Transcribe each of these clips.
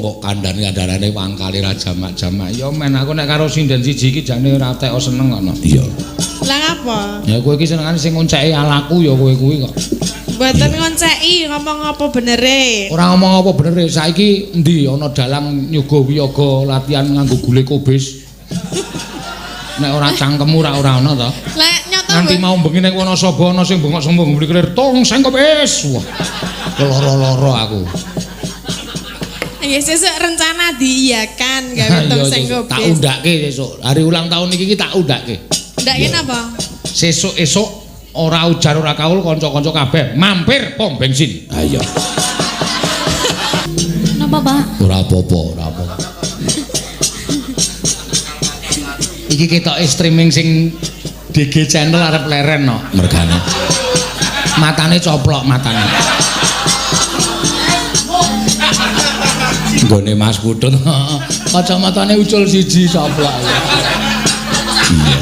Kok kandhane-kandhanane wangkale ra jamak-jamak. Ya men aku nek karo sinden siji iki jane ora teko seneng kok no. Iya. Lah ngapa? Ya kowe iki senengane sing ngonceki alaku ya kowe kuwi kok. Mboten ngonceki, ngomong apa benere? Ora ngomong apa benere, saiki endi ana dalang nyuga wiyaga latihan nganggo gule kobis. Nek ora cangkemmu ora ora ana to. Lah nyoto nganti mau bengi ning Wonosobo ana sing bengok sombong mbli kelir tong sing kobis. Wah. Loro-loro aku. Ya sesuk rencana diiyakan gawe tong sing kobis. Tak undake sesuk. Hari ulang tahun iki tak undake. Undake napa? Sesuk esuk ora ujar ora kaul kanca-kanca kabeh mampir pom bensin. Ha iya. Napa, Pak? Ora apa-apa, ora apa-apa. Iki ketoke streaming sing DG channel arep leren no mergane. Matane coplok matane. Nggone Mas Putut kacamatane ucul siji coplok. Iya.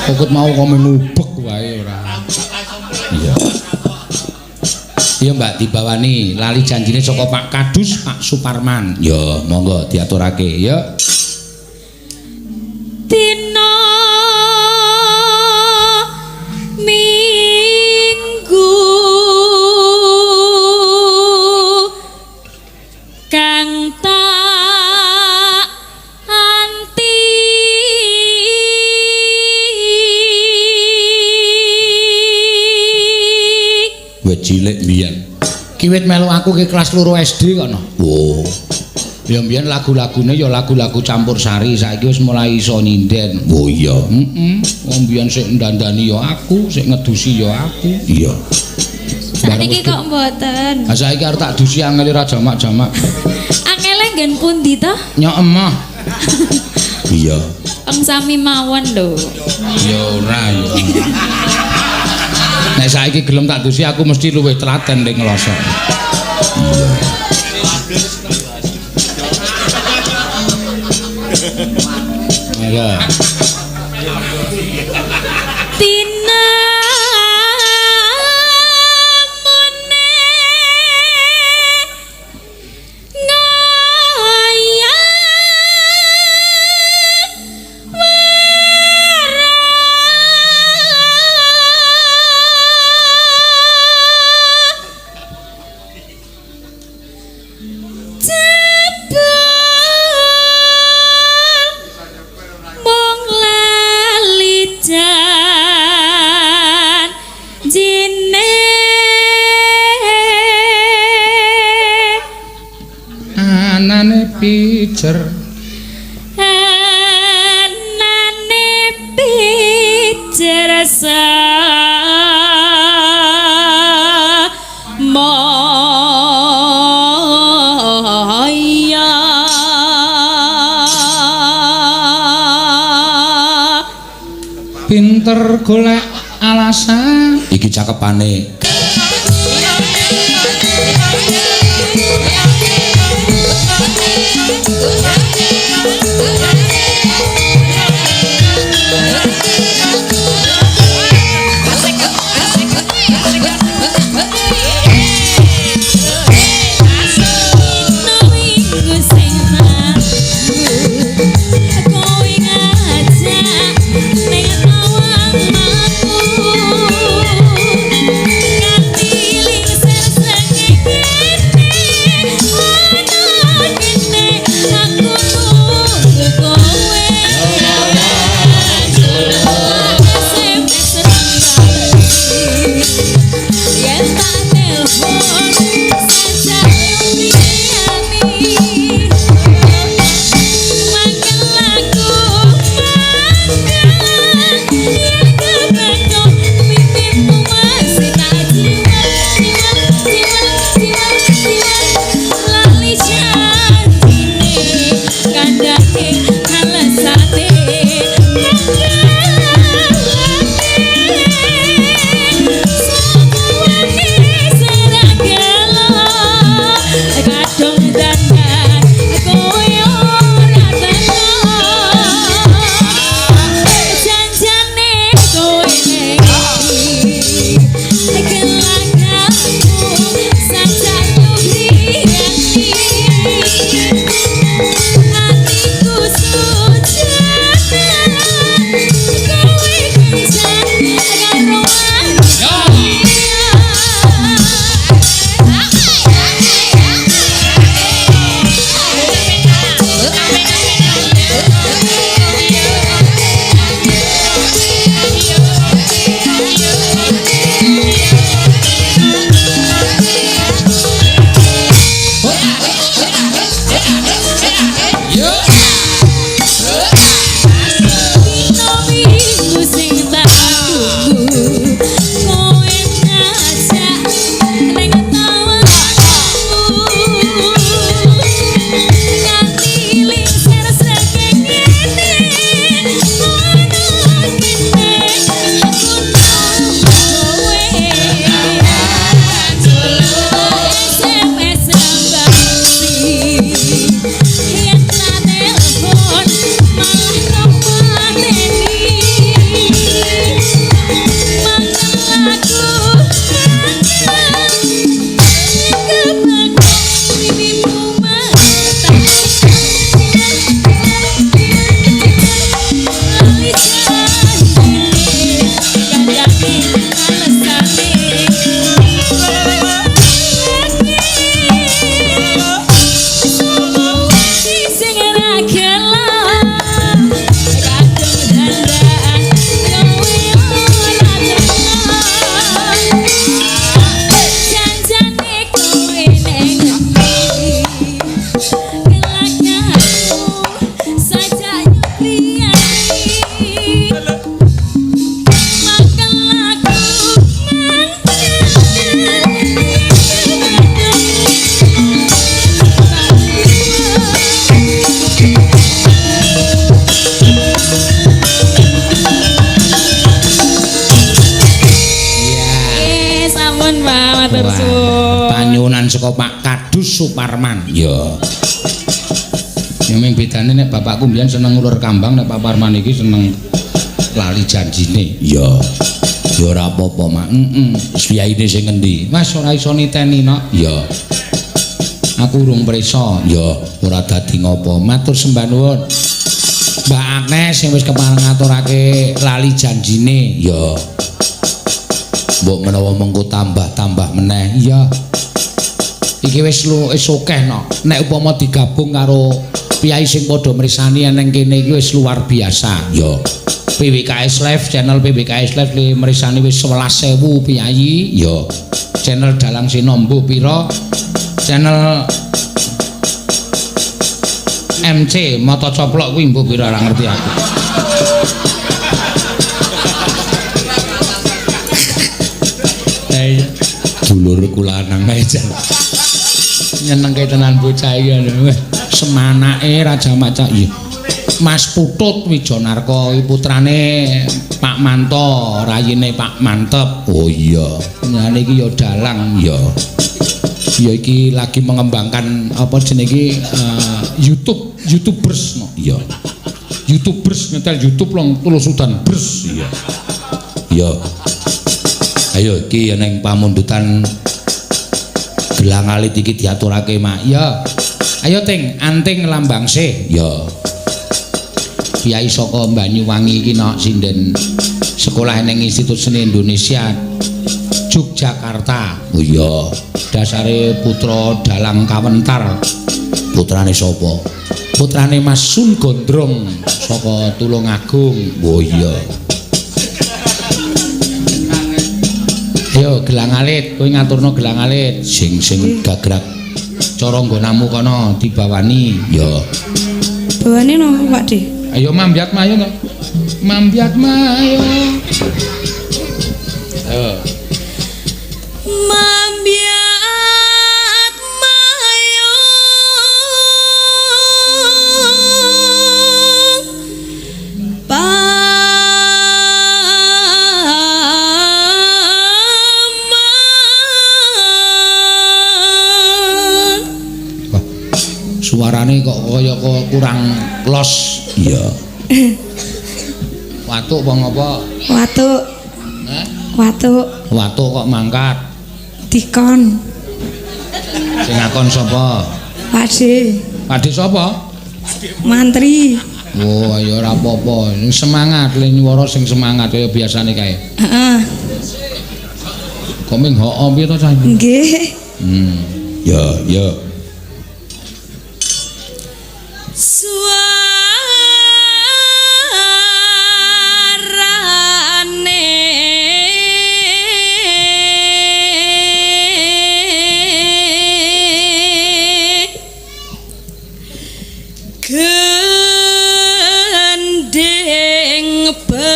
Pokok mau kok mubek wae ora. Iya. Iya Mbak dibawani lali janjine saka Pak Kadus Pak Suparman. Ya monggo diaturake ya. Dina Minggu kang tak anti wit cilik mbiyen. Kiwit melu aku ke kelas 2 SD kok no. Oh. Ya mbiyen lagu-lagune ya lagu-lagu campur sari, saiki wis mulai iso nyinden. Oh iya. Heeh. Wong mbiyen sik ndandani ya aku, sik ngedusi ya aku. Iya. Saiki kok mboten. Ha saiki arep tak dusi angele ra jamak-jamak. Angele nggen pundi to? Nyok emah. Iya. Wong sami mawon lho. Ya ora ya. Nek saiki gelem tak dusi aku mesti luwih telaten ning nglosok. Iya. Tina mune ngaya pijer anane pijer samoya pinter golek alasan iki cakepane. Panyuwunan saka Pak Kadus Suparman. Ya. Ya ming bedane nek bapakku mbiyen seneng ngulur kambang, nek Pak Parman iki seneng lali janjine. Ya. Ya ora apa-apa, Mak. Heeh. Priyaine sing ngendi? Mas ora iso niteni, Nok. Ya. Aku urung prisa. Ya, ora dadi ngopo. Matur sembah nuwun. Mbak Agnes sing wis kepareng ngaturake lali janjine. Ya. Mbok menawa mengko tambah-tambah meneh. Iya. Iki wis wis akeh, Nok. Nek upama digabung karo piyai sing padha mrisani eneng kene iki wis luar biasa. Ya. PWKS Live, channel PWKS Live li mrisani wis 11.000 piyayi. Ya. Channel Dalang Sinombo pira? Channel MC Mata Coplok kuwi mbuh pira ora ngerti aku. Iya. Dulurku lanang ae jan. Nyenengke tenan bocah iki. Semanake Raja Maca. Iya. Mas Putut Wijanarko iki putrane Pak Manto, rayine Pak Mantep. Oh iya. Nah niki ya dalang. Ya. Ya iki lagi mengembangkan apa jenenge iki YouTube, YouTubers no. Iya. YouTubers nyetel YouTube long tulus udan bers. Iya. Ya. Ayo iki ning pamundutan gelang alit iki diaturake, Mak. Ya. Ayo Ting, anting lambang sih. Ya. Kyai saka Banyuwangi iki nok sinden sekolah ning Institut Seni Indonesia Yogyakarta. Oh iya. Dasare putra dalang kawentar. Putrane sapa? Putrane Mas Sun Gondrong saka Tulungagung. Oh iya. Ayo gelang alit, kowe ngaturno gelang alit. Sing sing gagrak cara nggonamu kono dibawani. Ya. Bawane napa Pak De? Ayo mambyat mayo to. Mambyat mayo. Ayo. Mambyat mayo. Paman. Wah, suarane kok kaya kurang los. Iya. Watuk apa ngopo? Watuk. Hah? Watuk. Watuk kok mangkat. Dikon. Sing ngakon sapa? Pak De. Pak De sapa? Mantri. Oh, ya ora apa-apa. Semangat le nyuwara sing semangat kaya biasane kae. Heeh. Kok ming hoo piye to cah? Nggih. Ya, ya. Suarane gending belam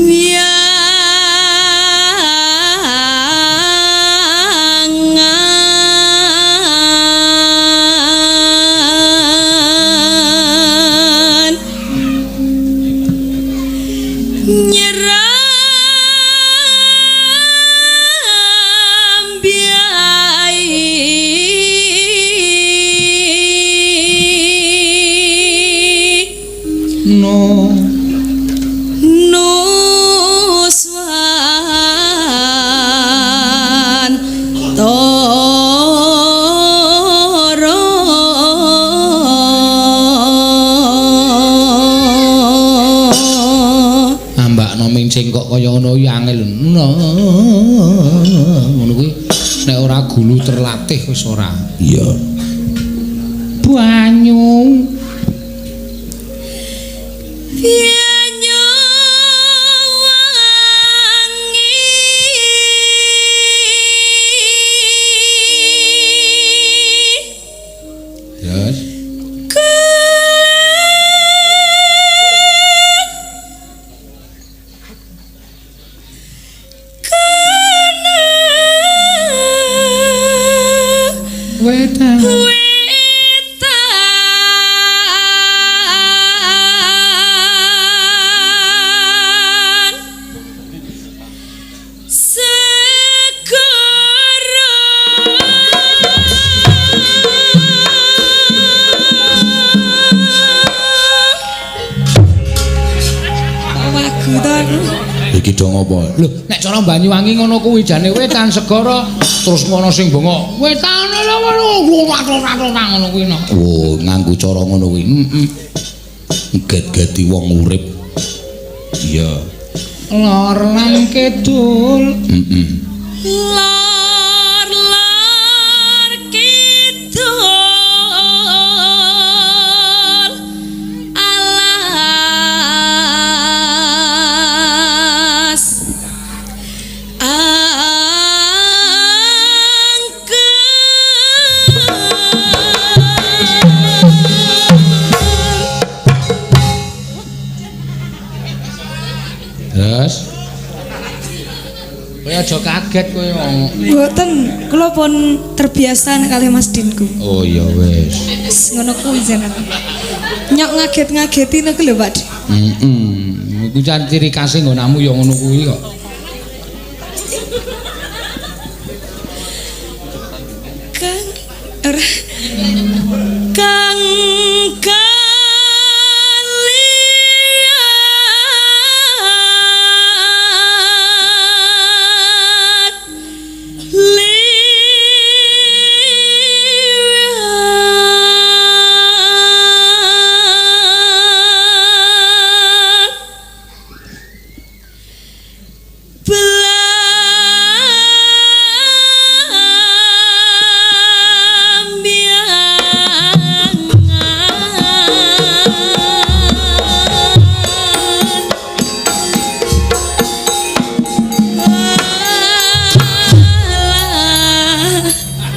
yangan nyeram biai No. Nuswan Toro Ambakno mincing kok kaya ngono ya angel. Ngono kuwi nek ora gulu terlatih wis ora. Iya. Banyu. Banyu wangi Terus Kena wetan. Wetan ngopo? Lho, nek cara Banyuwangi ngono kuwi jane wetan segara terus ngono sing bengok. Wetan ngono kuwi no. Oh, nganggo cara ngono kuwi. Heeh. Get-geti wong urip. Iya. Lor lan kidul. Heeh. Lor lor kidul alas angker. Terus kowe aja kaget kowe wong. Mboten, kula pun terbiasa nek kalih Mas Dinku. Oh iya wis. Wis ngono kuwi jeneng. Nyok ngaget-ngageti niku lho Pak. Heeh. Iku jan ciri khase nggonamu ya ngono kuwi kok. Kang ora kang kalian liwat Belambiangan.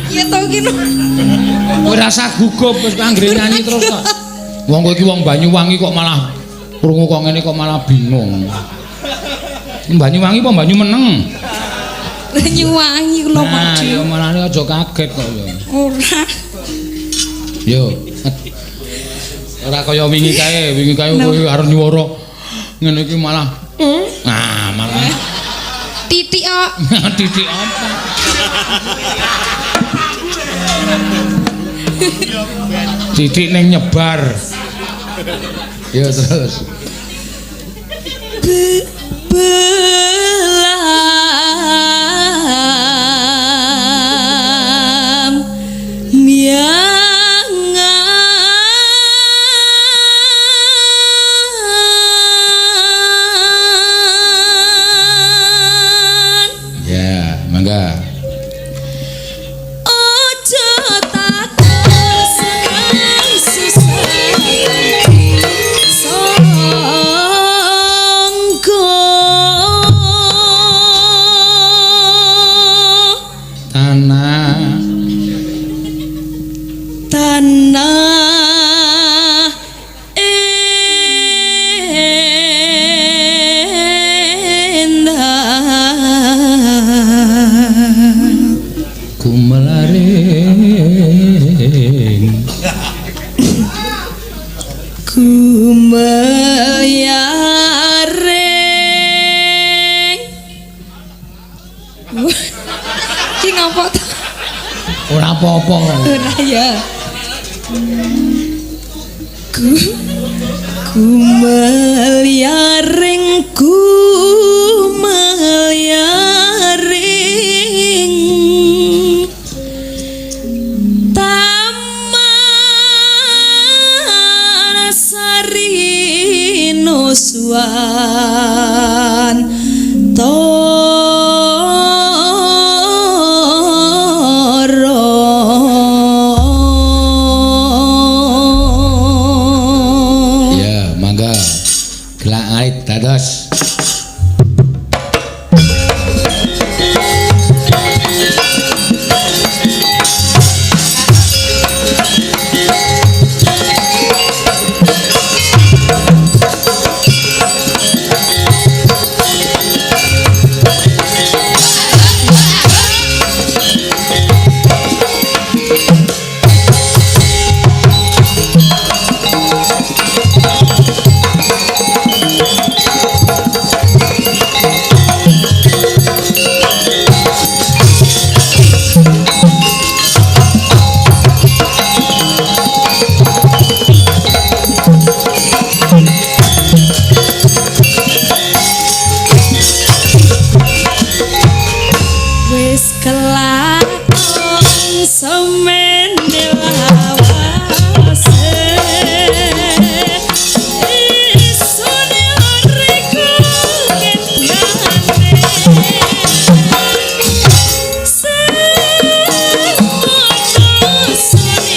Ya tau ki no. Kowe rasa gugup wis anggere nyanyi terus kok. Wong kowe iki wong Banyuwangi kok malah krungu kok ngene kok malah bingung. Banyuwangi apa Banyu meneng? Banyuwangi kula Nah, Pak. ya malah aja kaget kok ya. Ora. Yo. Ora kaya wingi kae, wingi kae kowe arep nyuwara ngene iki malah. Nah, malah Titik kok. titik apa? Titik ning nyebar. Yo terus. Belam miangan. Ya, mangga. Ojo takon seneng susah sangga. Tanah tanah endah gumelaring gumelaring. Ki ngopo to? Ora apa-apa. Ora ya. Gumeliaring gumeliaring Taman Sari Nuswan Toro. Ya, mangga. Gelak ait dados. Kelakon semene lawase isun uriku kendane semono sene.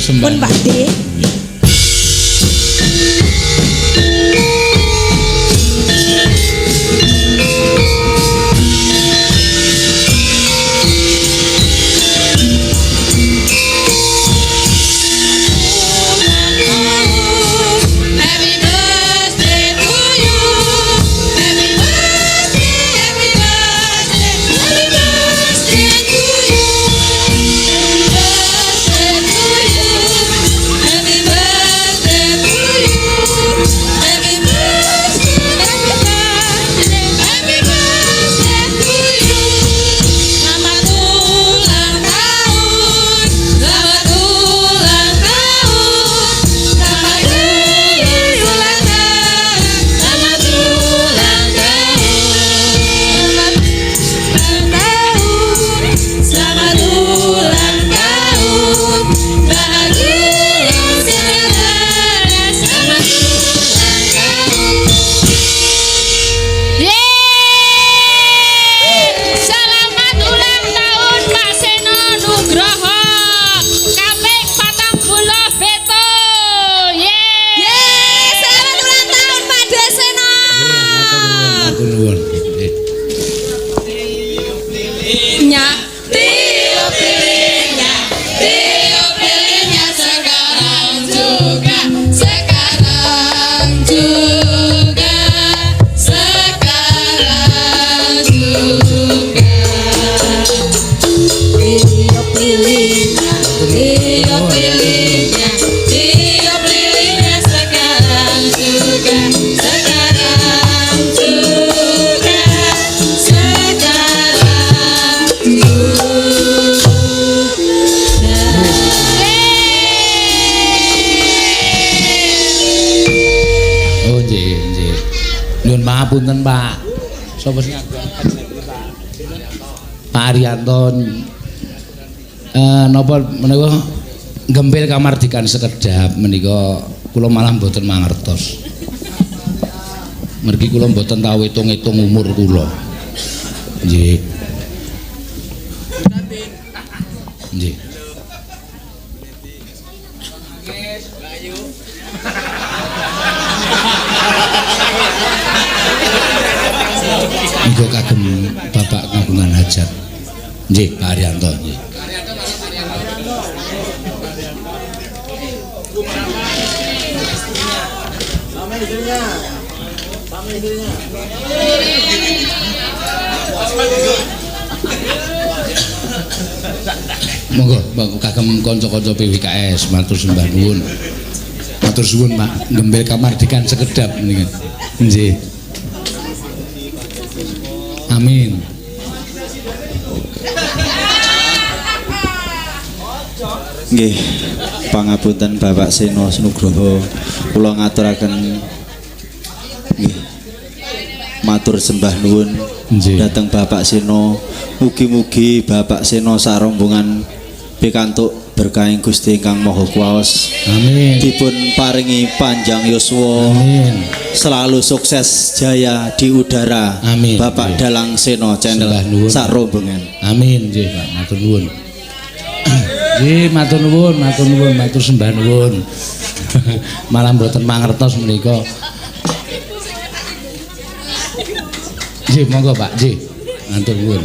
sembah. Pun Pak De. Happy birthday to you. Happy birthday, happy birthday, happy birthday to you. Happy birthday to you. Happy birthday to you. Happy birthday, happy birthday, happy birthday to you. Selamat ulang tahun, selamat ulang tahun, selamat ulang tahun, selamat ulang tahun, selamat ulang tahun, bahagia segera, selamat ulang tahun. Yeay! Selamat ulang tahun Pak Seno Nugroho. Kaping 47. Yeay! Yeay, selamat ulang tahun Pak Deseno. Matur nuwun. Nggih. Nyak Tiup lilinnya, tiup lilinnya sekarang juga, sekarang juga, sekarang juga. Tiup lilinnya, tiup lilinnya, tiup lilinnya sekarang juga, sekarang juga, sekarang juga. Oh nggih, nggih. Nyuwun pangapunten, Pak. Sapa sing Pak Arianto. Napa menika gempil kamardikan sekedhap menika kula malah mboten mangertos. Mergi kula mboten tau hitung-hitung umur kula. Nggih. Nggih. Muga kagem Bapak kagungan hajat. Nggih, Pak Arianto nggih. Monggo, monggo kagem kanca-kanca PWKS matur sembah nuwun. Matur suwun Pak, gembel kamardikan sekedhap menika. Nggih. Amin. Nggih, pangapunten Bapak Seno Nugroho, kula ngaturaken nggih matur sembah nuwun Nggih. dhateng Bapak Seno. Mugi-mugi Bapak Seno sarombongan pikantuk berkahing Gusti ingkang Maha Kuwaos. Amin. Dipun paringi panjang yuswa. Amin. Selalu sukses jaya di udara. Amin. Bapak Nggih. Dalang Seno Channel Sembah nuwun. sarombongan. Amin nggih Pak, matur nuwun. Nggih, matur nuwun, matur nuwun, matur sembah nuwun. Malah mboten mangertos menika. Nggih, monggo Pak, nggih. Matur nuwun.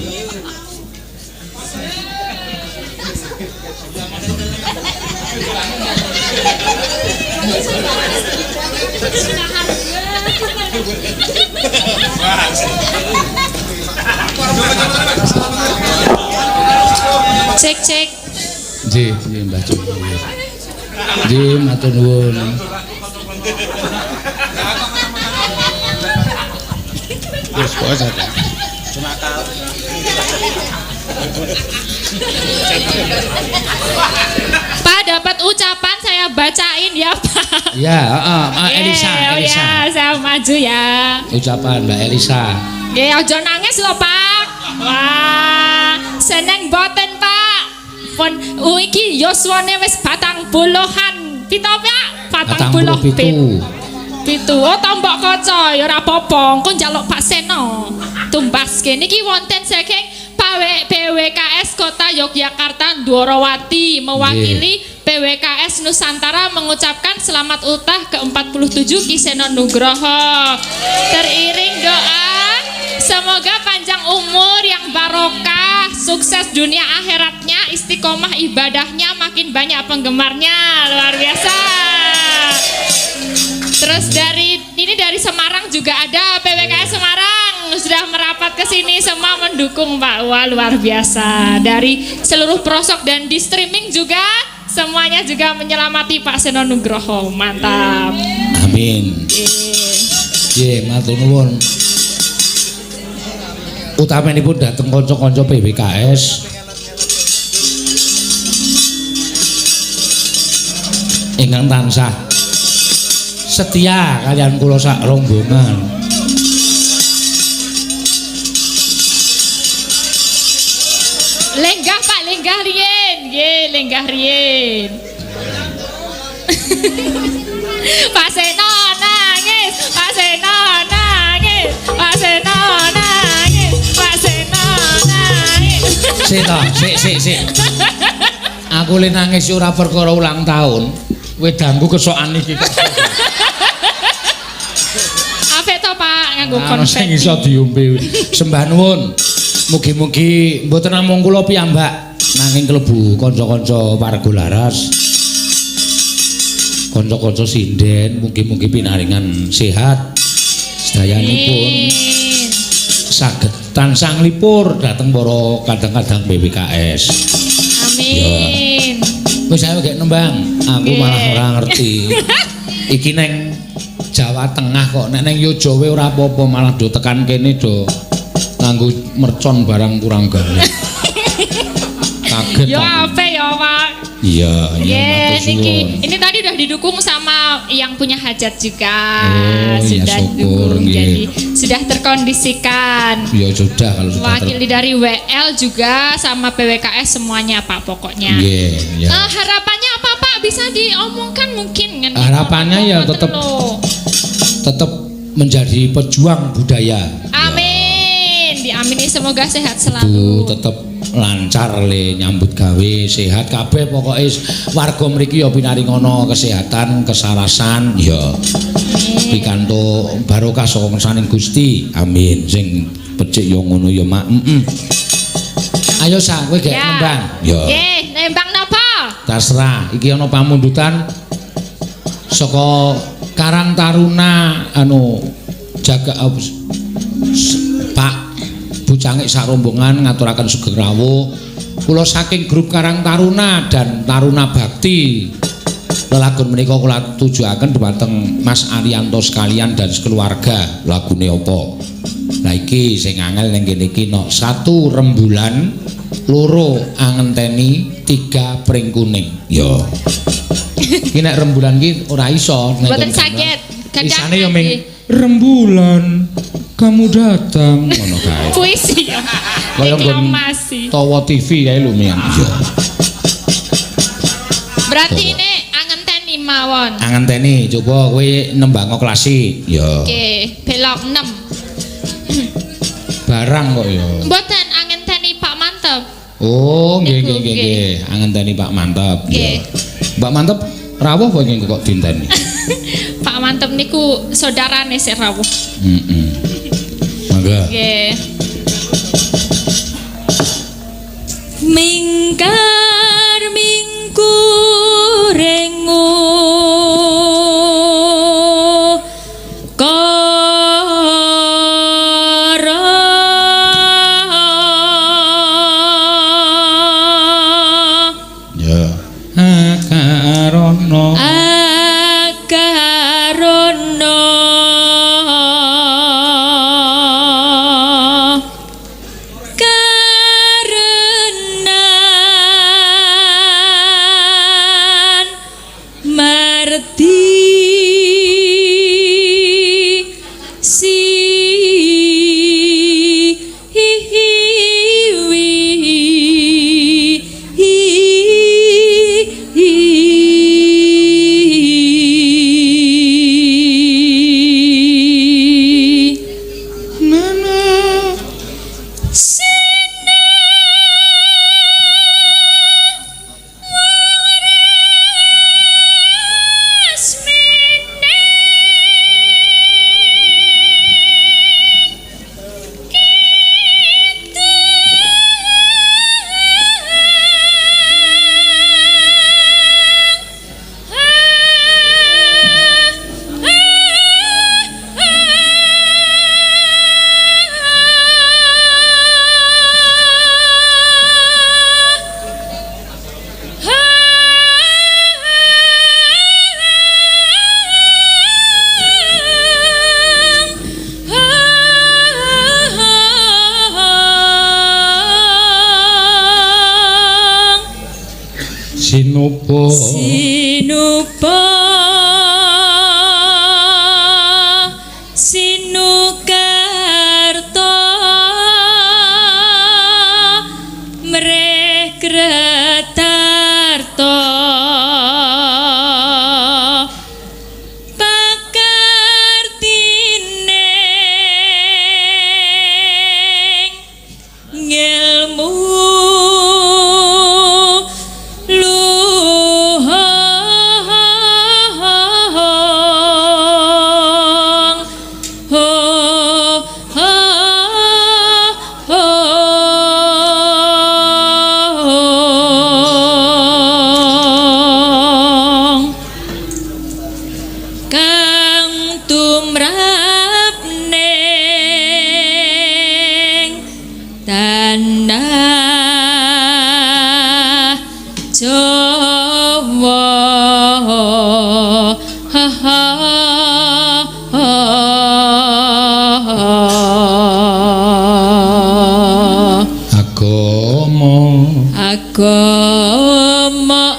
Cek cek. Nggih, nggih Mbah Joko. Nggih, matur nuwun. Wis pokoke saja. Pak dapat ucapan saya bacain ya Pak. Ya, heeh, Elisa, Yeay, oh Elisa. ya, saya maju ya. Ucapan Mbak Elisa. Nggih, aja nangis lho, Pak. Wah, seneng boten, Pak. Pun iki yuswane wis 40-an. Pito, Pak? 47. 7. Oh, tombok kaca ya ora apa-apa. Engko njaluk Pak Seno. Tumbaske niki wonten saking PWKS Kota Yogyakarta Ndorowati mewakili PWKS PWKS Nusantara mengucapkan selamat ultah ke-47 Ki Seno Nugroho. Teriring doa semoga panjang umur yang barokah, sukses dunia akhiratnya, istiqomah ibadahnya, makin banyak penggemarnya. Luar biasa. Terus dari ini dari Semarang juga ada PWKS Semarang sudah merapat ke sini semua mendukung Pak. Wah, luar biasa. Dari seluruh pelosok dan di streaming juga semuanya juga menyelamati Pak Seno Nugroho. Mantap. Amin. Nggih, matur nuwun. Utamanipun dhateng kanca-kanca PWKS ingkang tansah setia kaliyan kula sak rombongan. Lenggah Pak, lenggah riyin. Nggih, lenggah riyin. Pak Seno nangis, Pak Seno nangis, Pak Seno nangis, Pak Seno nangis. Sik to, sik sik sik. Aku le nangis ora perkara ulang tahun. Wedangku kesokan iki. Apik to Pak nganggo Ana sing konfeti. iso diombe. Sembah nuwun. Mugi-mugi mboten namung kula piyambak nanging klebu kanca-kanca warga laras. Kanca-kanca sinden mugi-mugi pinaringan sehat sedayanipun Amin. saged tansah nglipur dhateng para kadang-kadang PWKS. Amin. Wis ayo gek nembang, aku malah ora ngerti. Iki neng Jawa Tengah kok, nek neng Yogyakarta ora apa-apa, malah do tekan kene do nganggo mercon barang kurang gawe. Kaget Yo aku. apik ya Pak. Iya, iya Nggih, matur niki. suwun. Ini tadi udah didukung sama yang punya hajat juga. Oh, iya, Sudah syukur, didukung. nggih. Jadi sudah terkondisikan. Ya sudah kalau sudah Wakil dari WL juga sama PWKS semuanya Pak pokoknya. Nggih, ya. Harapannya apa Pak? Bisa diomongkan mungkin kan? Harapannya ya Ngoten tetep- lho. Tetap menjadi pejuang budaya. Amin. Diamini semoga sehat Itu selalu. tetep lancar le nyambut gawe sehat kabeh pokoke warga mriki ya pinaringono kesehatan kesarasan ya pikantuk barokah saka ngersaning Gusti amin sing becik ya ngono ya mak Ayo sa kowe gek Ya. nembang ya Nggih, nembang napa? terserah iki ana pamundutan saka Karang Taruna anu jaga Pak Bu Cangik sak rombongan ngaturaken sugeng rawuh kula saking grup Karang Taruna dan Taruna Bakti lelagon menika kula tujuaken dhumateng Mas Arianto sekalian dan sekeluarga lagune apa lah iki sing angel ning kene iki no 1 rembulan 2 angenteni 3 pring kuning ya iki nek rembulan iki ora iso nek Mboten nggon saged. Kadang isane ya ming nggih. rembulan kamu datang ngono kae Puisi ya. kaya nggon Deklamasi. Tawa TV kae lho mian ya Berarti ini angenteni mawon. angenteni coba kowe nembango klasik ya Oke, belok 6. barang kok ya Mboten angenteni Pak Mantep. Oh, nggih Niku, nggih nggih nggih. Angenteni Pak Mantep. Nggih. Ya. Pak Mantep rawuh apa nggih kok dinteni? Pak Mantep niku saudarane sik rawuh. Heeh. Mangga. Nggih. Mingkar mingkurengu kara Ya. Akarono. Akarono karena Sinuba Sinuba Sinukarta mreh kretarta pakartine ngelmu luhong ho ho hong kang tumrap ning tanah Jawa. Ha ha ha. Agama Agama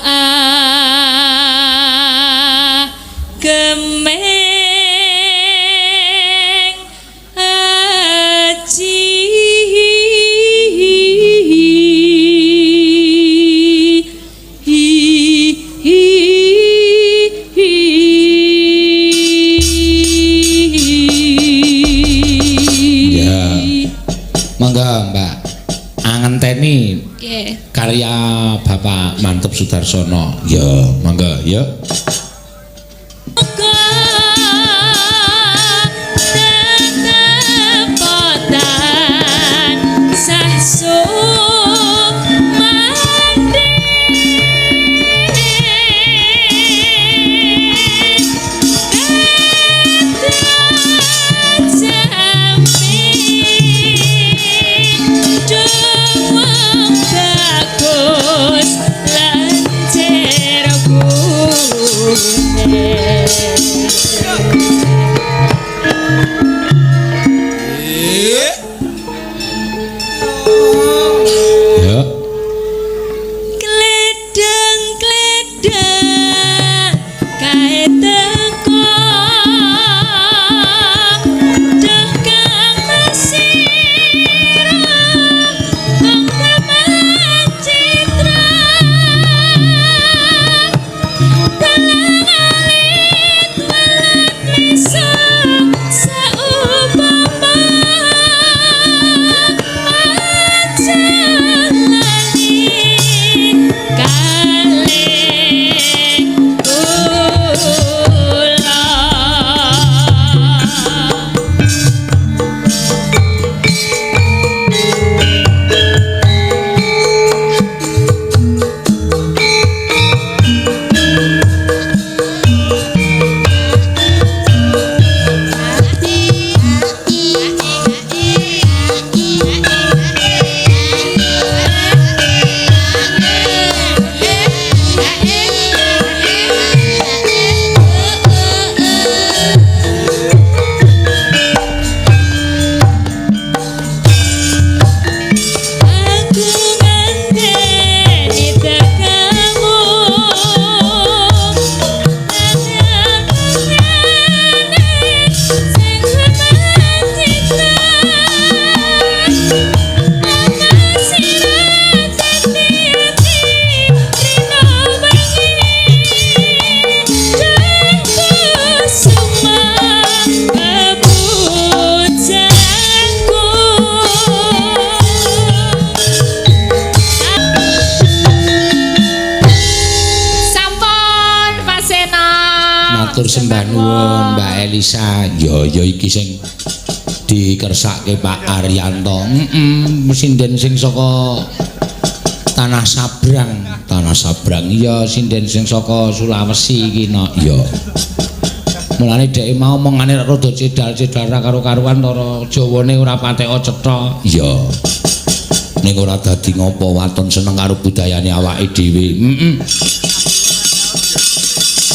agemeng aji hi hi hi. Ya. Monggo Mbak angenteni Nggih. karya Bapak Manteb Sudarsono. Ya, monggo ya. Tetepotan sah sumandhing Duwung bagus lan jerogune. Ya. Kledeng kledeng kae teko duh kang mesira kang citra dalang alit welat misa saupama aja lali kalih kula. Aku ngandeni tekamu Tanyane sing citra Ama sira dadi ati rino bengi Kusuma kepujaanku. Sampun Pak Seno. Matur sembah nuwun Mbak Elisa. Ya ya iki sing dikersake Pak Aryanto. Heeh, sinden sing saka Tanah Sabrang, Tanah Sabrang. Iya, sinden sing saka Sulawesi iki no. Ya. Mulane dheke mau omongane rada cedal-cedal ra karo-karuan cara Jawane ora pateka cetha. Iya. Ning ora dadi ngopo waton seneng karo budayane awake dhewe. Heeh.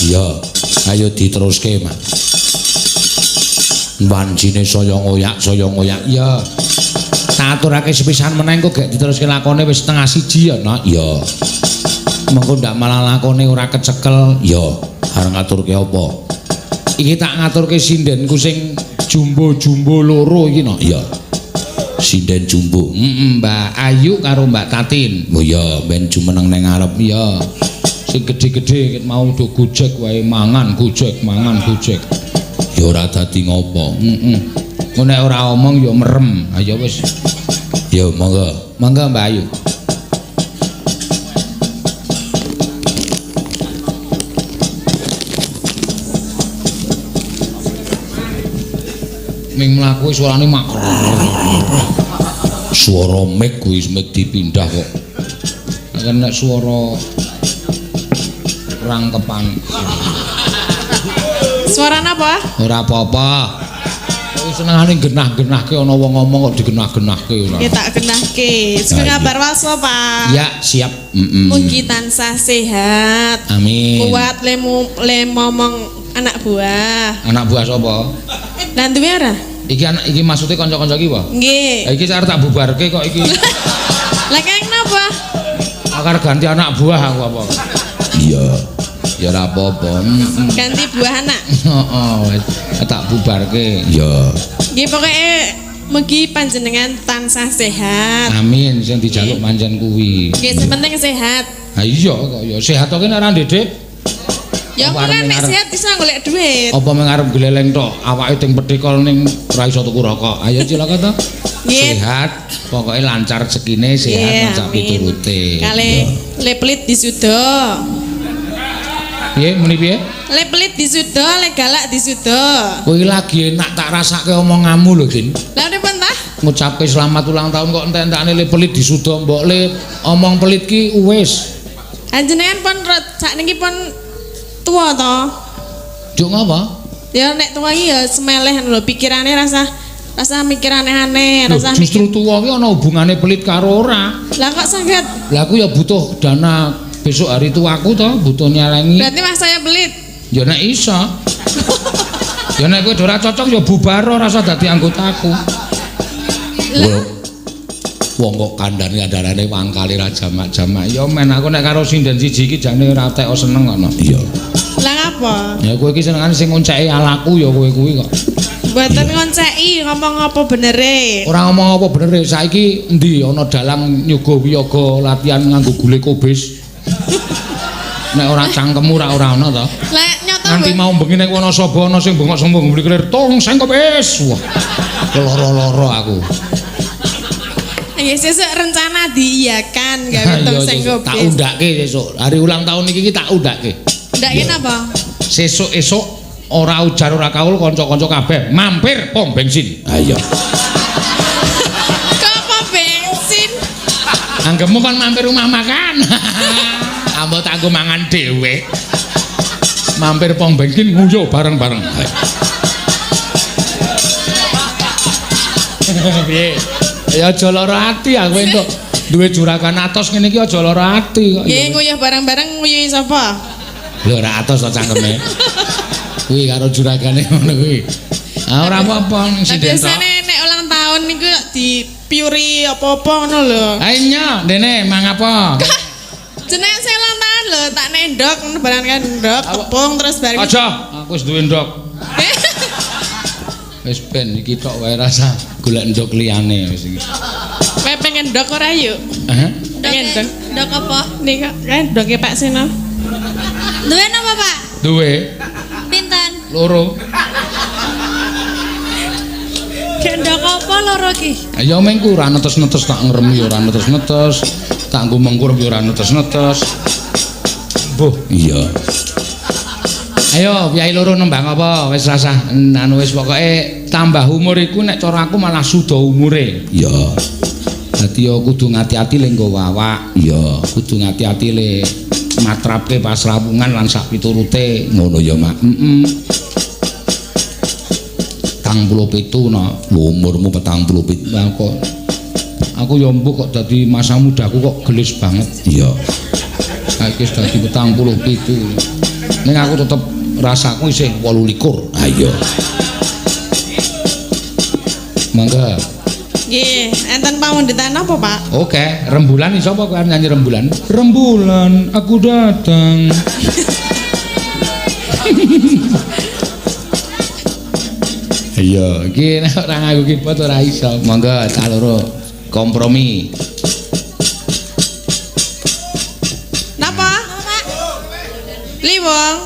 Iya, ayo diteruske, Mas. Wancine saya ngoyak, saya ngoyak. Iya. Tak aturake sepisan meneh engko gek diteruske lakone wis 12:30 ya, Nak. Iya. Mengko ndak malah lakone ora kecekel. Ya, arep ngaturke apa? Iki tak ngaturke sindenku sing jumbo-jumbo loro iki no. Iya. Sinden jumbo. Heeh, Mbak Ayu karo Mbak Tatin. Oh iya, ben jumeneng nang ngarep. Iya. Sing gedhe-gedhe mau do gojek wae mangan gojek, mangan gojek. Ya ora dadi ngopo. Heeh. Engko nek ora omong ya merem. Ha ya wis. Ya monggo. Monggo Mbak Ayu. Ming mlaku suarane mak. Suara mic kuwi mic dipindah kok. Nek suara rangkepan. Suara napa? Ora apa-apa. Kowe senengane genah-genahke ana wong ngomong kok digenah-genahke ora. Ya tak genahke. Sugeng kabar walso, Pak. Ya, siap. Heeh. Mugi tansah sehat. Amin. Kuat le momong anak buah. Anak buah sapa? Lah duwe ora? Iki anak iki maksude kanca-kanca iki apa? Nggih. Lah iki arep tak bubarke kok iki. Lah kaya napa? Akar ganti anak buah aku apa? Iya. Ya ora apa-apa. Ganti buah anak. Heeh, wis tak bubarke. Iya. Nggih pokoke mugi panjenengan tansah sehat. Amin, sing dijaluk pancen kuwi. Nggih, sing penting sehat. Ha iya kok ya sehat kok nek ora ndedek. Ya Apa kan nek sehat iso golek duit. Apa mung arep gleleng tok, awake teng petikol ning ora iso tuku rokok. Ayo cilaka to. Sehat, pokoke lancar rezekine, sehat lan sak piturute. Kale le pelit disuda. Piye muni piye? Le pelit disuda, le galak disuda. Kowe lagi enak tak rasake omonganmu lho, Din. Lah pripun ta? Ngucapke selamat ulang tahun kok entek-entekane le pelit disuda mbok le omong pelit ki wis. Panjenengan pun sakniki pun tua to. Juk ngapa? Ya nek tua iki ya semeleh lho pikirane rasa mikir aneh-aneh, rasa justru tuwa ki ana hubungane pelit karo ora. Lah kok saged? Lah aku ya butuh dana besok hari tuaku to, butuh nyelengi. Berarti mas saya pelit. Ya nek iso. Ya nek kowe ora cocok ya bubar ora usah dadi anggotaku. Wong kok kandhane-kandhanane wangkale ra jamak-jamak. Ya men aku nek karo sinden siji iki jane ora teko seneng kono. Iya. Lah ngapa? Ya kowe iki senengane sing ngonceki alaku ya kowe kuwi kok. Mboten ngonceki, ngomong apa benere? Ora ngomong apa benere. Saiki endi ana dalang nyoga wiyaga latihan nganggo gule kobis. Nek ora cangkemmu ora ana to. Lah nyoto nganti mau bengi nek ana sapa ana sing bengok-bengok mbli kelir tong sing kobis. Wah. Loro-loro aku. Nggih sesuk rencana diiyakan gawe tong sing kobis. Tak undake sesuk. Hari ulang tahun iki tak undake. Undake napa? Sesuk esuk ora ujar ora kaul kanca-kanca kabeh mampir pom bensin. Ha iya. Kok pom bensin? Anggepmu kon mampir rumah makan. Ambo tak nggo mangan dhewe. Mampir pom bensin nguyuh bareng-bareng. Piye? Ya aja lara ati aku entuk duwe juragan atos ngene iki aja lara ati kok. Nggih nguyuh bareng-bareng nguyuhi sapa? Lho ora atos to cangkeme. Kuwi karo juragane ngono kuwi. Ah ora apa-apa ning sinden tok. Biasane nek ulang tahun niku dipiuri apa-apa ngono lho. Ha iya, dene mang apa? Jenenge saya ulang tahun lho, tak nendok ngono barang kan ndok tepung terus bareng. Aja, aku wis duwe ndok. Wis ben iki tok wae rasa golek ndok liyane wis iki. Kowe pengen ndok ora yuk? Heeh. Pengen ndok. Ndok apa? Nika kan ndoke Pak Seno. Duwe napa, Pak? Duwe. Pinten? Loro. Gendok apa loro ki? Ya mengku ora netes-netes tak ngremi ora netes-netes, tak nggo mengkur ora netes-netes. Mbuh, iya. Ayo piyai loro nembang apa wis rasah anu wis pokoke tambah umur iku nek cara aku malah suda umure. Iya. Dadi ya kudu ngati-ati le nggawa awak. Iya, kudu ngati-ati le matrapke pasrawungan lan sak piturute. Ngono ya, Mak. Heeh. 47 no. Umurmu 47. Lah kok aku ya mbuh kok dadi masa mudaku kok gelis banget. Iya. Saiki wis dadi 47. Ning aku tetep rasaku isih 28. Ha iya. Mangga. Nggih, enten pamundhutan apa, Pak? Oke, rembulan iso apa kowe nyanyi rembulan? Rembulan, aku datang. Iya, iki nek ora nganggo keyboard ora iso. Monggo cah loro kompromi. Napa? Liwong.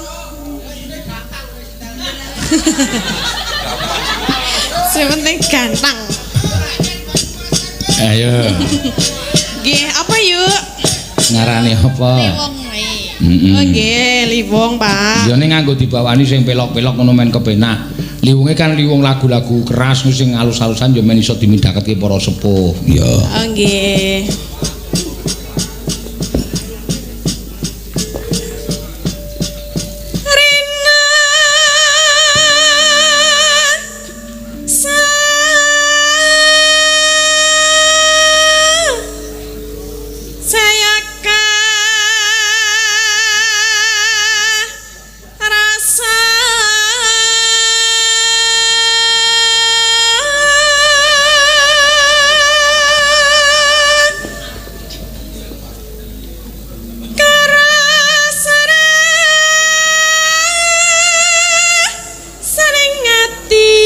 Sing penting ganteng. Ayo, Nggih, apa yuk? ngarani apa? Wong wae. Heeh. Oh nggih, liwong, Pak. Ya ning nganggo dibawani sing pelok-pelok ngono men kepenak. Liwunge kan liwung lagu-lagu keras sing alus-alusan ya men iso dimindaketke para sepuh. Iya. Oh nggih. Rina saya rasa sering ati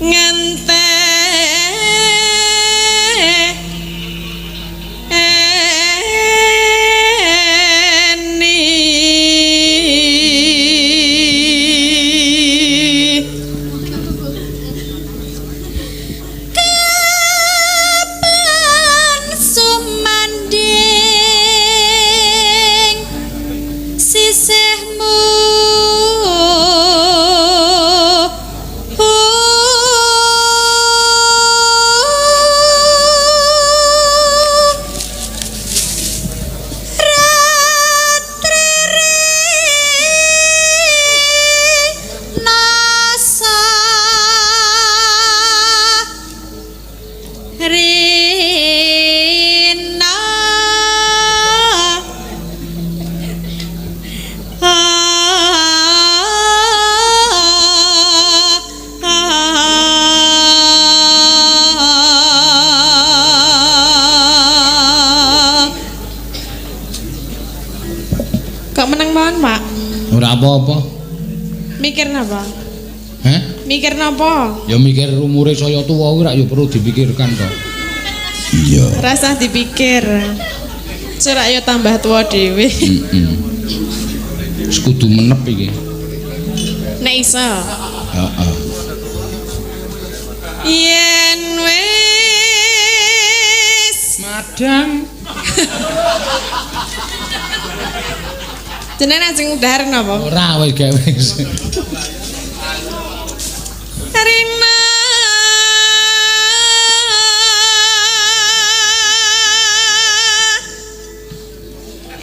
ngenteni. Kapan sumanding sisihmu Ratri nasa Rina Kok meneng mawon, Pak? Ora apa-apa. Mikir napa? Heh? Mikir napa? Ya mikir umure saya tuwa kuwi rak ya perlu dipikirkan to. Iya. Rasah dipikir. Cerak ya tambah tua dhewe. Heeh. Wis kudu menep iki. Nek iso. Heeh. Yen wis Madang. jenengan ajeng dahar napa? Ora wis gawe wis. Rina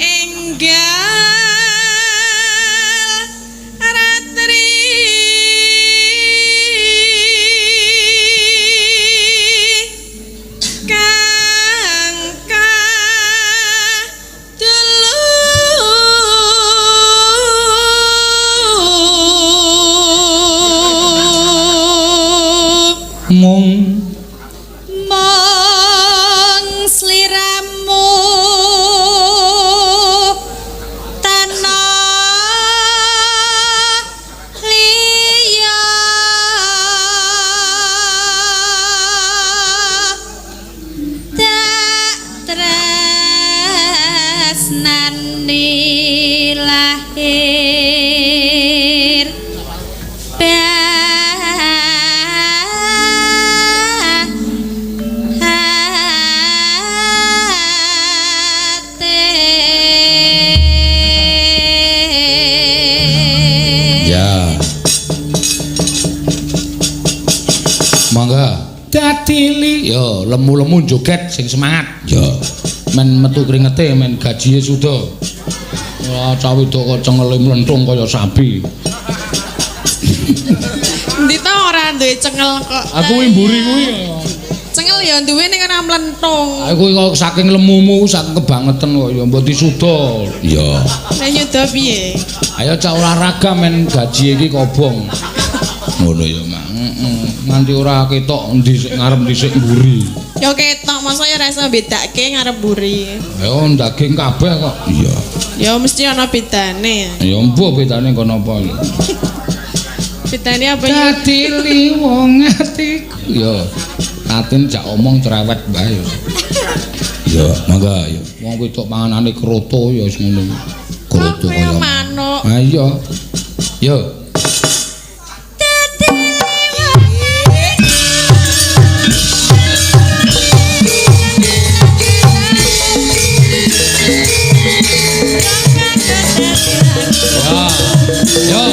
enggal ratri kang kadulu. Mung Mong sliramu tanah liya tak tresnani lahir batin. Ya. Monggo. Dadili yo lemu-lemu joget sing semangat. Ya. Men metu kringete men gajine suda. Ora cah wedok kok cengele mlentung kaya sapi. Endi to ora duwe cengel kok. Aku kuwi mburi kuwi. Cengel ya duwe ning ora mlentung. Aku kok saking lemumu saking kebangeten kok ya mbok disuda. Ya. Lah nyuda piye? Ayo cah olahraga men gaji iki kobong. Ngono ya, Mak. Heeh. Nganti ora ketok endi sik ngarep endi sik mburi. Ya ketok, masa ya ora iso bedake ngarep mburi. Ya daging kabeh kok. Iya. Ya mesti ana bedane. Ya mbuh bedane kono apa ya. Bedane apa ya? Dadi liwung atiku. Ya Tatin jak omong cerewet bae. Ya, mangga ya. Wong wedok panganane kroto ya wis ngono. Kroto Kaya kaya manuk. Ha iya. Yo. Ya. Yo.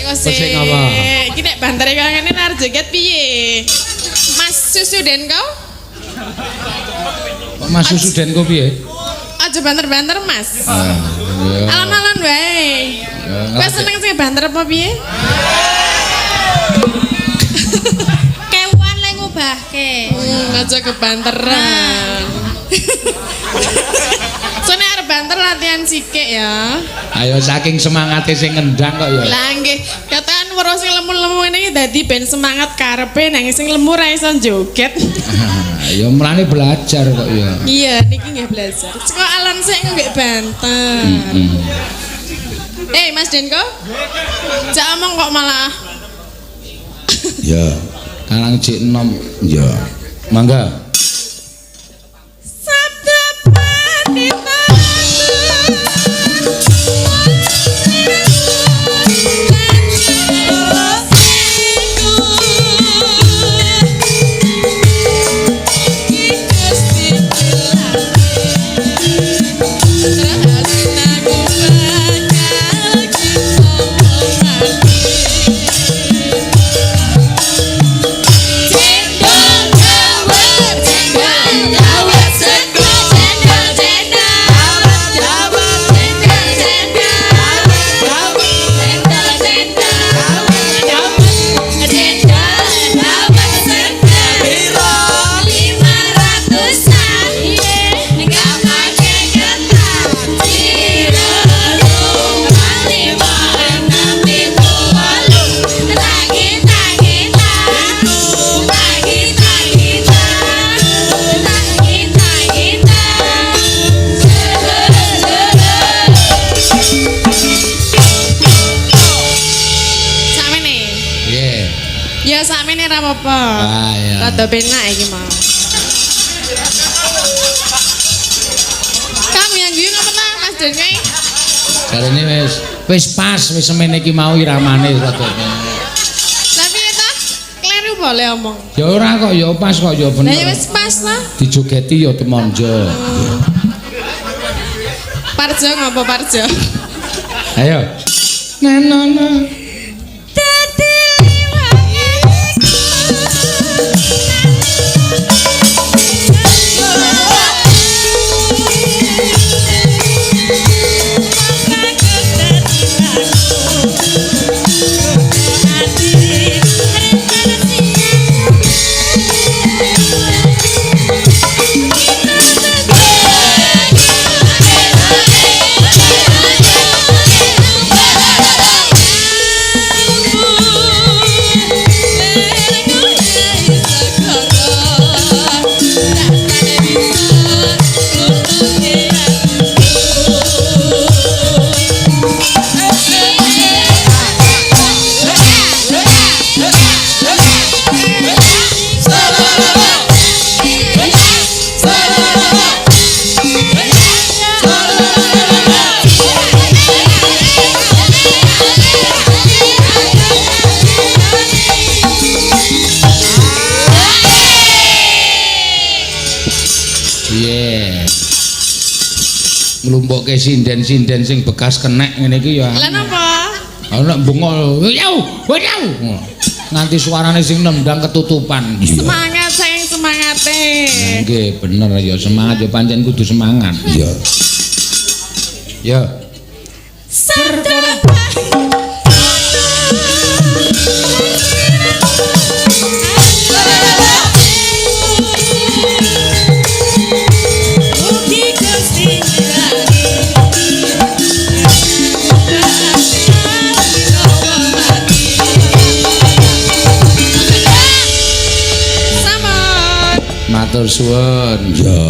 Kosek apa? Iki nek bantere kaya ngene nar joget piye? Mas Susuden kau? Kok Mas Susuden kok piye? Aja banter-banter, Mas. Ah, iya. Alon-alon wae. Kowe seneng sing banter apa piye? Kewan le ngubahke. Aja kebanteran. Soalnya arep banter latihan sikik ya. Ayo saking semangate sing ngendang kok ya. Lah nggih, katakan weruh sing lemu-lemu ngene iki dadi ben semangat karepe nang sing lemu ra iso joget. Ya mulane belajar kok ya. Iya, niki nggih belajar. Saka alon sik nggih banter. Eh, Mas Denko. Jak omong kok malah. Ya, Karang jek enom. ya. Mangga. Sabda Pandita. Sakmene. Piye? Ya sakmene ra apa-apa. Ah, iya. Rada penak iki mau. Kamu yang guyu ngapa ta Mas Denke? Jarene wis wis pas wis semene iki mau iramane rada. Tapi ya ta kleru boleh omong. Ya ora kok ya pas kok ya Lah ya bener. wis pas lah. Dijogeti ya temonjo. Parjo ngapa Parjo? Ayo. Na na na. Hey! Mboke sinden-sinden sing bekas kenek ngene iki ya. Lah napa? Ana bengok, "Yau, yau." Nganti suarane sing nendang ketutupan. Semangat sayang semangate. Nggih, bener ya semangat ya pancen kudu semangat. Iya. Ya. Matur suwun. Ya.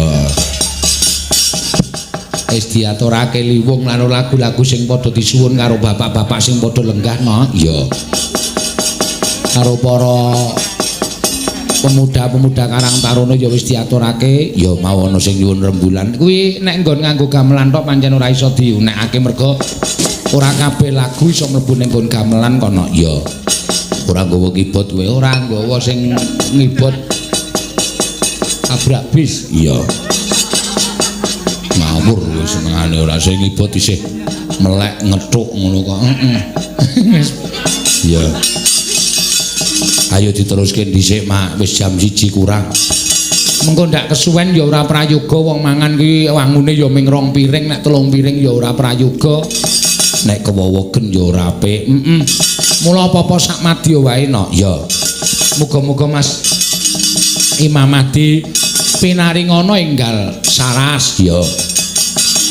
Wis diaturake liwung lan lagu-lagu sing padha disuwun karo bapak-bapak sing padha lenggah no. Iya. Karo para pemuda-pemuda Karang Taruna ya wis diaturake, Ya mau ana sing nyuwun rembulan. Kuwi nek nggon nganggo gamelan tok pancen ora iso diunekake mergo ora kabeh lagu iso mlebu ning nggon gamelan kono. Ya. Ora nggawa keyboard kowe. Ora nggawa sing ngibot tabrak bis. Iya. Ngawur kowe senengane ora sing ngibot isih melek ngethuk ngono kok. Heeh. Iya. Ayo diteruske dhisik, Mak. Wis jam 1 kurang. Mengko ndak kesuwen ya ora prayoga wong mangan kuwi wangune ya ming 2 piring, nek 3 piring ya ora prayoga. Nek kewowogen ya ora apik. Heeh. Mula apa-apa sak madya wae no. Ya. Muga-muga Mas Imam Mahdi pinaringana enggal saras Ya.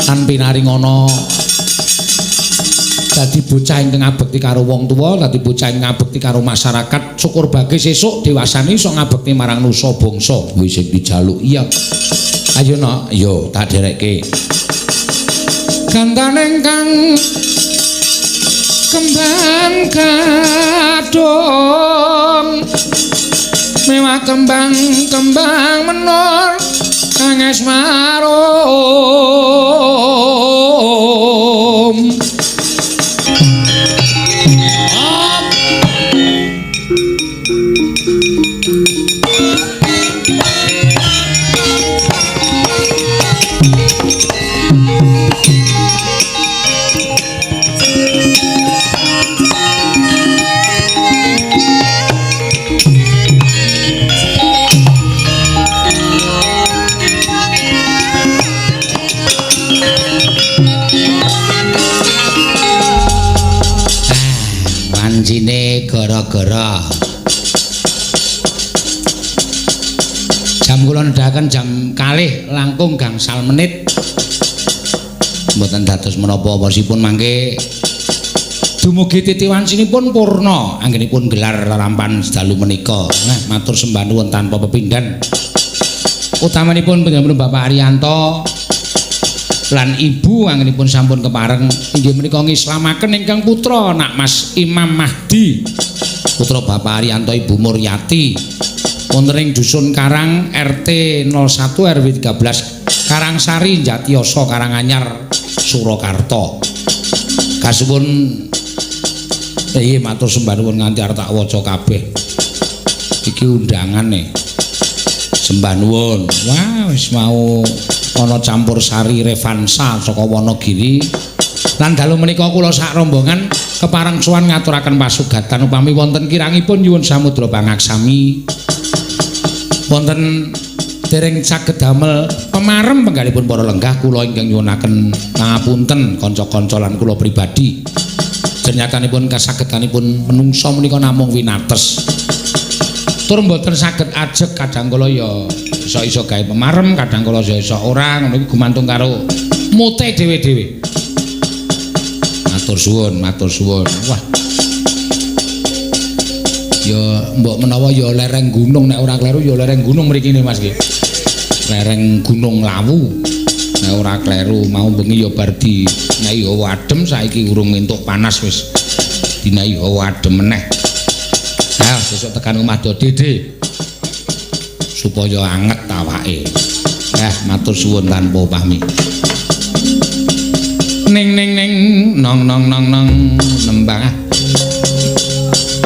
lan pinaringana dadi bocah ingkang ngabekti karo wong tuwa, dadi bocah ingkang ngabekti karo masyarakat. Syukur bagi sesuk dewasane iso ngabekti marang nusa bangsa. Kuwi sing dijaluk. Iya. Ayo nok, Yo tak derekke. Gantane kang kembang gadhong mewah kembang kembang menur kang esmarum. Wancine gara-gara jam kula nedhaken jam 2 langkung gangsal menit. Mboten dados menapa wasipun mangke dumugi titi wancinipun purna anggenipun gelar lelampan sedalu menika. Nah, matur sembah nuwun tanpa pepindhan. Utamanipun panjenengan Bapak Arianto lan Ibu anggenipun sampun kepareng inggih menika ngislamaken ingkang putra nak Mas Imam Mahdi, putra Bapak Arianto Ibu Muryati, wonten ing dusun Karang RT 01 RW 13 Karangsari Jatiyoso Karanganyar Surakarta. Kasuwun matur sembah nuwun nganti arep tak waca kabeh. Iki undangane. Sembah nuwun. Wah, wis mau ana campur sari revansa saka Wonogiri. Lan dalu menika kula sak rombongan kepareng sowan ngaturaken pasugatan upami wonten kirangipun nyuwun samudra pangaksami. Wonten dereng saged damel pemarem penggalipun para lenggah kula ingkang nyuwunaken pangapunten kanca-kanca lan kula pribadi. Jernyatanipun kasagedanipun menungsa menika namung winates. Tur mboten saged ajeg, kadang kala ya iso-iso gawe pemarem, kadang kala ya iso ora, ngono iku gumantung karo mute dhewe-dhewe. Matur suwun, matur suwun. Wah. Ya mbok menawa ya lereng gunung, nek ora kleru ya lereng gunung mriki ne Mas nggih. Lereng Gunung Lawu. Nek ora kleru mau bengi ya bar dinahi hawa adem, saiki urung entuk panas wis dinahi hawa adem meneh. Nah, besok tekan omah do Dede supaya anget awake. Matur suwun tanpa pahmi. Ning ning ning nong nong nong nong nembang.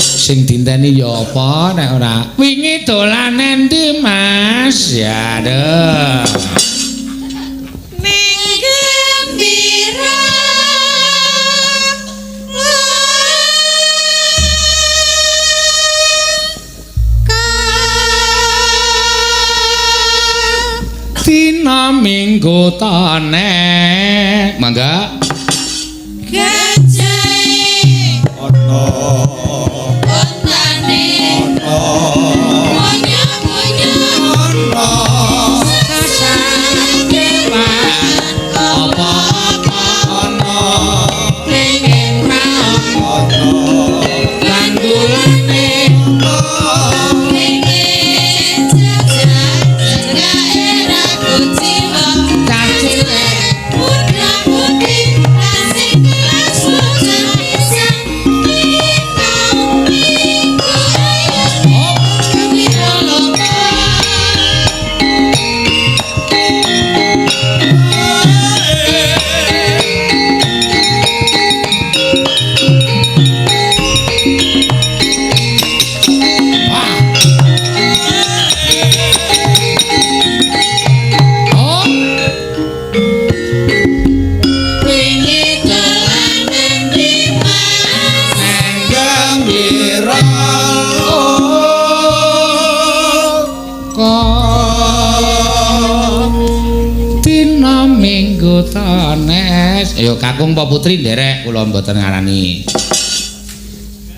Sing dinteni ya apa nek ora wingi dolan endi Mas? Ya aduh. Ning gembi Minggu tane. Mangga. Gajahe Ana ontane ana munyo-munyo ana sasat kewan Apa-apa ana pengen ra ana bandulane pengen jajan cekake ra kuciwa cah cilik putra putri asik kelas bocah pisan dina minggu ayo gembira loka. Wah. Oh, Wingi dolan endi Mas? Gembira kok dina Minggu tanes. Ayo kakung apa putri nderek kula mboten ngarani.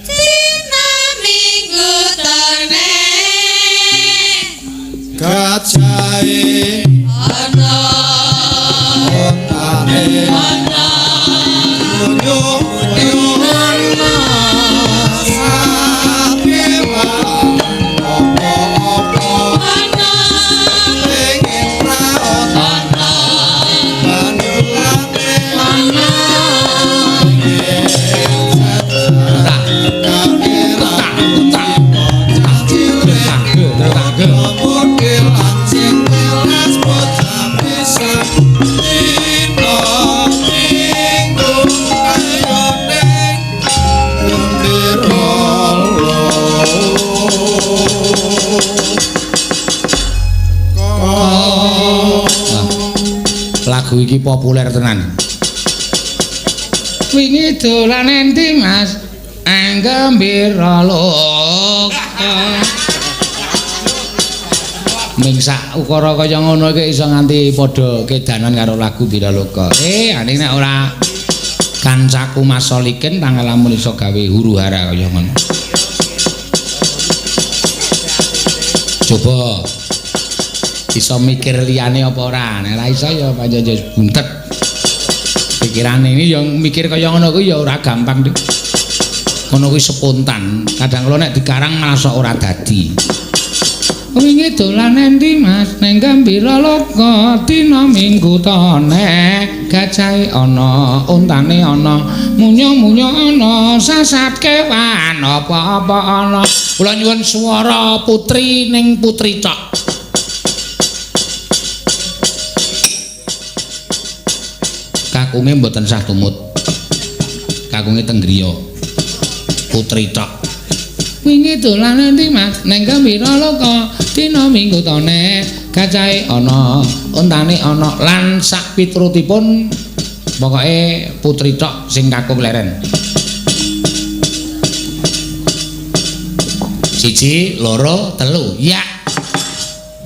Dina Minggu tone gajahe ana ontane ana munyo munyo ana sakewan apa-apa ana pengen ra ana ana bandulane ana Tak, tak, tak. cilik Tak, tak. model sing telas bocah pisan dina minggu ayo ning gembira Lagu iki populer tenan. Wingi dolan endi, Mas? Anggembira loka. Ming sak ukara kaya ngono iki iso nganti padha kedanan karo lagu Biraloka. Ane nek ora kancaku Mas Solikin tanggal lamun iso gawe huru-hara kaya ngono. Coba iso mikir liyane apa ora? Nek ora iso ya pancen ya buntet. Pikirane ini yang mikir kaya ngono kuwi ya ora gampang, Dik. Ngono kuwi spontan. Kadang kala nek dikarang malah sok ora dadi. Wingi dolan endi, Mas? Ning Gembira Loka dina Minggu tone. Gajahe ana, ontane ana, munyo-munyo ana, sasat kewan apa-apa ana. Kula nyuwun swara putri ning putri tok. Kakunge mboten sah tumut. Kakunge teng griya. Putri tok. Wingi dolan endi, Mas? Ning Gembira Loka dina Minggu tone. Gajahe ana, ontane ana lan sak piturutipun pokoke putri tok sing kakung leren. 1, 2, 3. Ya.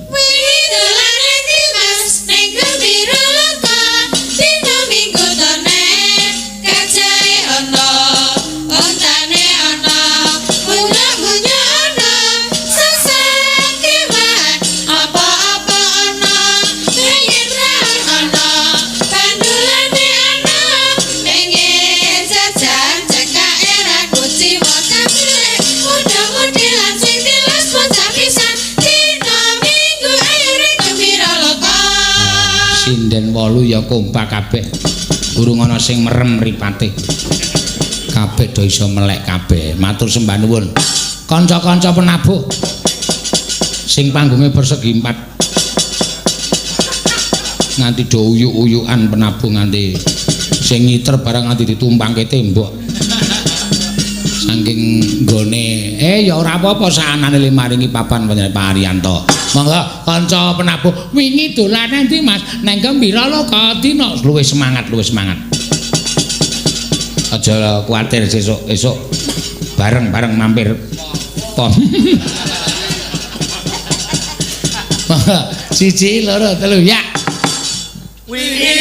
Wingi dolan endi Mas? Ning Gembira Loka dina Minggu tone. Gajahe ana, ontane ana, munyo-munyo ana, sasat kewan apa-apa ana, pengen ra ana, bandulane ana, pengen jajan cekake ra kuciwa cilik muda-mudi lan sing tilas bocah pisan dina Minggu ayo ning Gembira Loka. Sinden 8 ya kompak kabeh. Durung ana sing merem mripate. Kabeh do iso melek kabeh. Matur sembah nuwun. Kanca-kanca penabuh sing panggunge persegi 4. Nganti do uyuk-uyukan penabuh nganti sing ngiter barang nganti ditumpangke tembok. Saking nggone ya ora apa-apa saanane le maringi papan panjenengan Pak Haryanto. Monggo kanca penabuh wingi dolan endi, Mas? Nang Gembira Loka dina luwih semangat, luwih semangat. Aja kuwatir sesuk esuk bareng-bareng mampir pom. Monggo 1, 2, 3 ya.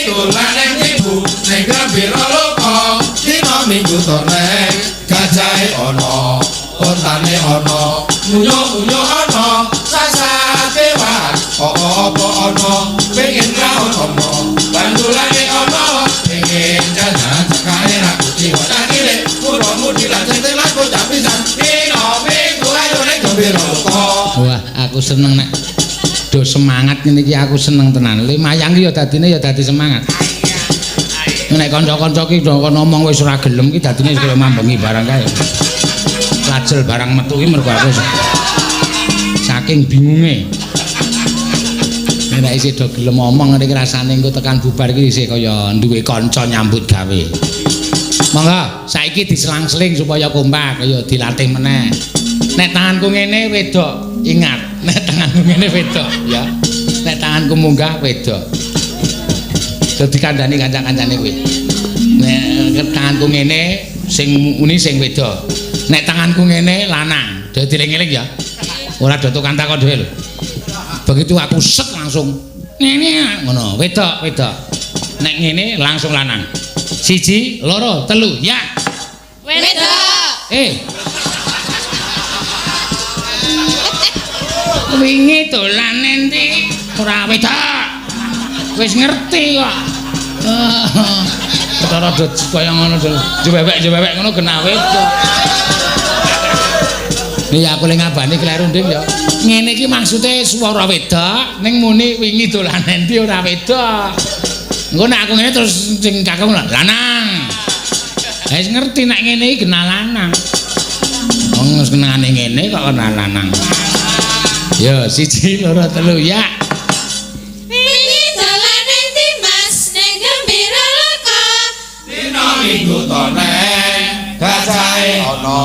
dolan nang ibu ning Gembira Loka dina Minggu toneng gajahe ana ontane ana nguyuh-nguyuh ana sasakewan apa-apa ana pengen raon ana bandulane ana pengen jajan cekae ra kuciwa cilik muda-mudi lajeng telas bocah pisan dina Minggu ayo ning Gembira Loka. Wah, aku seneng nek do semangat ngene iki, aku seneng tenan. Le mayang ki ya dadine ya dadi semangat. Nek kanca-kanca ki do kono ngomong wis ora gelem ki dadine kaya mambengi barang kae. Lajel barang metu ki mergo aku saking bingunge. Nek isih do gelem ngomong ngene iki rasane engko tekan bubar ki isih kaya duwe kanca nyambut gawe. Monggo saiki diselang-seling supaya kompak, ayo dilatih meneh. Nek tanganku ngene wedok, ingat, nek tanganku ngene wedok ya. Nek tanganku munggah wedok. Dadi kandhani kanca-kancane kuwi. Nek tanganku ngene sing muni sing wedok. Nek tanganku ngene lanang. Dadi eling-eling ya. Ora do tukang takon dhewe lho. Begitu aku set langsung ngene ngono, wedok, wedok. Nek ngene langsung lanang. 1, 2, 3, ya. Wedok. Wingi dolan endi? Ora wedok. Wis ngerti kok. Ketara do kaya ngono jebebek-jebebek ngono kena wedok. Nih aku le ngabani kleru ndim ya. Ngene iki maksude swara wedok ning muni wingi dolan endi ora wedok. Engko nek aku ngene terus sing kakung lanang. Wis ngerti nek ngene iki kena lanang. Wong wis kenane ngene kok kena lanang. Ya, 1, 2, 3, ya. Wingi dolan endi Mas ning Gembira Loka? Dina Minggu toneng gajahe ana,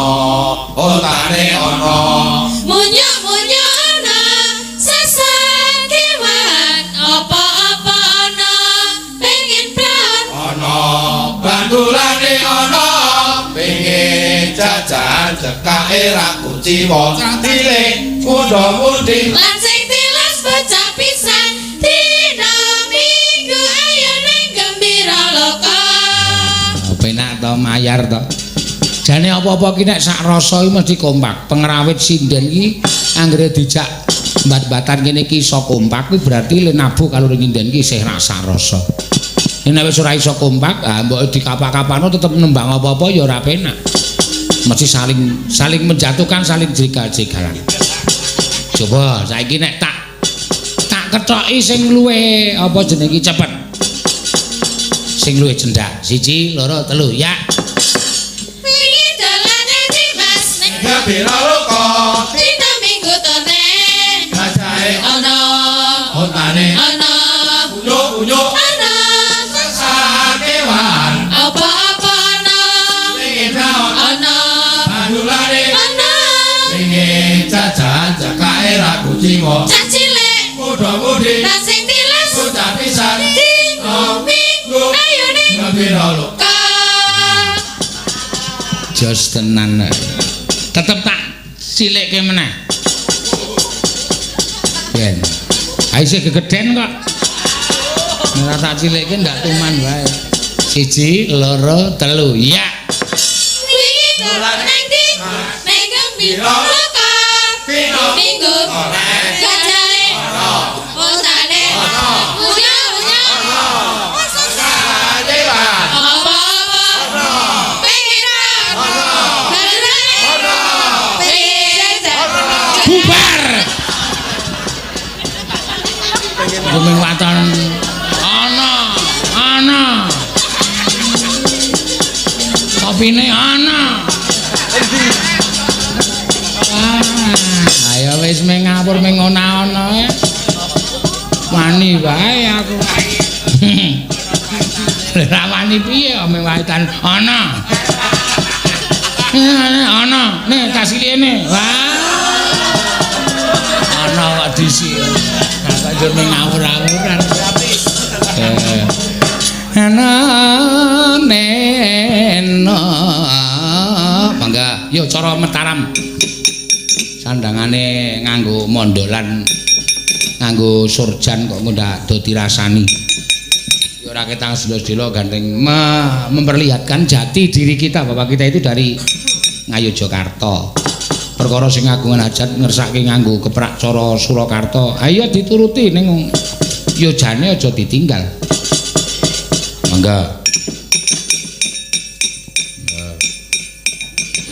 ontane ana. Munyuk-munyuk ana, sasakewan apa-apa ana, pengen praon ana, bandulane ana, pengen jajan cekake ra kuciwa cilik muda-mudi lan sing tilas bocah pisan dina Minggu ayo ning Gembira Loka. Penak to mayar to. Jane apa-apa ki nek sak rasa iki mesti kompak. Pengrawit sinden ki anggere dijak mbat-mbatan kene iki iso kompak kuwi berarti le nabuh karo nyinden ki isih rasa rasa. Nek wis ora iso kompak, ah mbok dikapak-kapano tetep nembang apa-apa ya ora penak. Mesti saling menjatuhkan, saling jegal-jegalan. Coba saiki nek tak kethoki sing luwe apa jenenge iki cepet. Sing luwe cendak. 1, 2, 3, ya. Wingi dolan endi Mas ning Gembira Loka dina Minggu toneng gajahe ana, ontane ana, unyuk-unyuk ana, sasakewan apa-apa ana, pengen raon ana, bandulane ana, pengen jajan cekake ra kuciwa cah cilik muda-mudi lan sing tilas bocah pisan dina Minggu ayo ning Gembira Loka. Jos tenan. Tetep tak cilikke meneh. Ben. Ha isih gegeden kok. Ora tak cilikke ndak tuman wae. 1, 2, 3, ya. Wingi dolan ndi ning Gembira Loka Minggu gajahe ontane unyuk-unyuk apa-apa pengen bandulane pengen jajan. Bubar. Gumeng waton ana, ana. Kopine ana. Ayo wis meng ngawur meng ana-ana. Wani wae aku. Ora wani piye meng waetan ana. Ana, nih tas liyane. Wah. Ana kok disi. Kok njur meng ngawur-ngawuran. Ana neno. Mangga, yo cara Mataram. Sandangane nganggo mondolan, nganggo surjan kok ndak do dirasani. Ya Ora ketang sedelo-sedelo gandeng memperlihatkan jati diri kita bahwa kita itu dari Ngayogyakarta. Perkara sing agungan hajat ngersake nganggo keprak cara Surakarta. Ayo dituruti ning yo jane aja ditinggal. Mangga.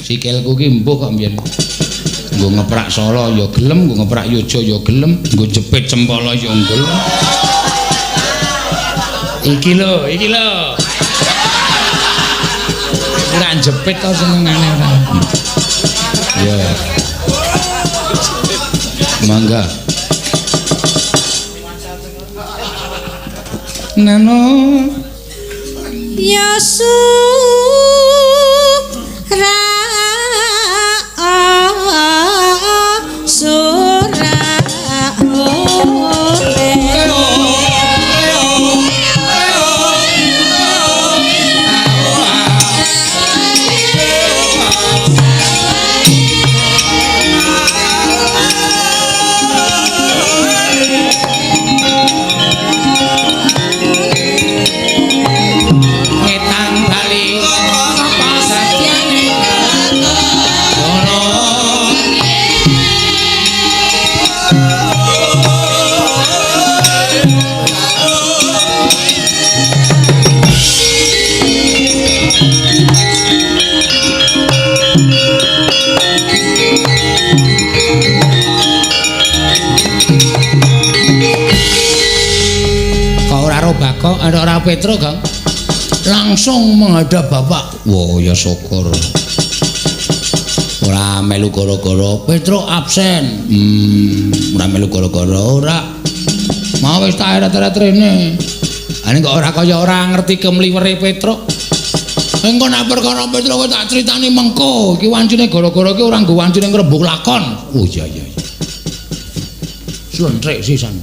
Sikilku ki mbuh kok mbiyen. Nggo ngeprak Solo ya gelem, nggo ngeprak Yojo ya gelem, nggo jepit cempala ya gelem. Iki lho, iki lho. Ora jepit kok senengane ora. Ya. Mangga. Nano ya Kok ada ora Petro, Kang? Langsung menghadap bapak. Wah, ya syukur. Ora melu gara-gara Petro absen. Ora melu gara-gara ora. Mau wis tak eret-eret rene. Ane kok ora kaya ora ngerti kemliwere Petro. Engko nek perkara Petro kowe tak critani mengko. Iki wancine gara-gara iki ora nggo wancine ngrembug lakon. Oh iya iya iya. Slentrik sisan.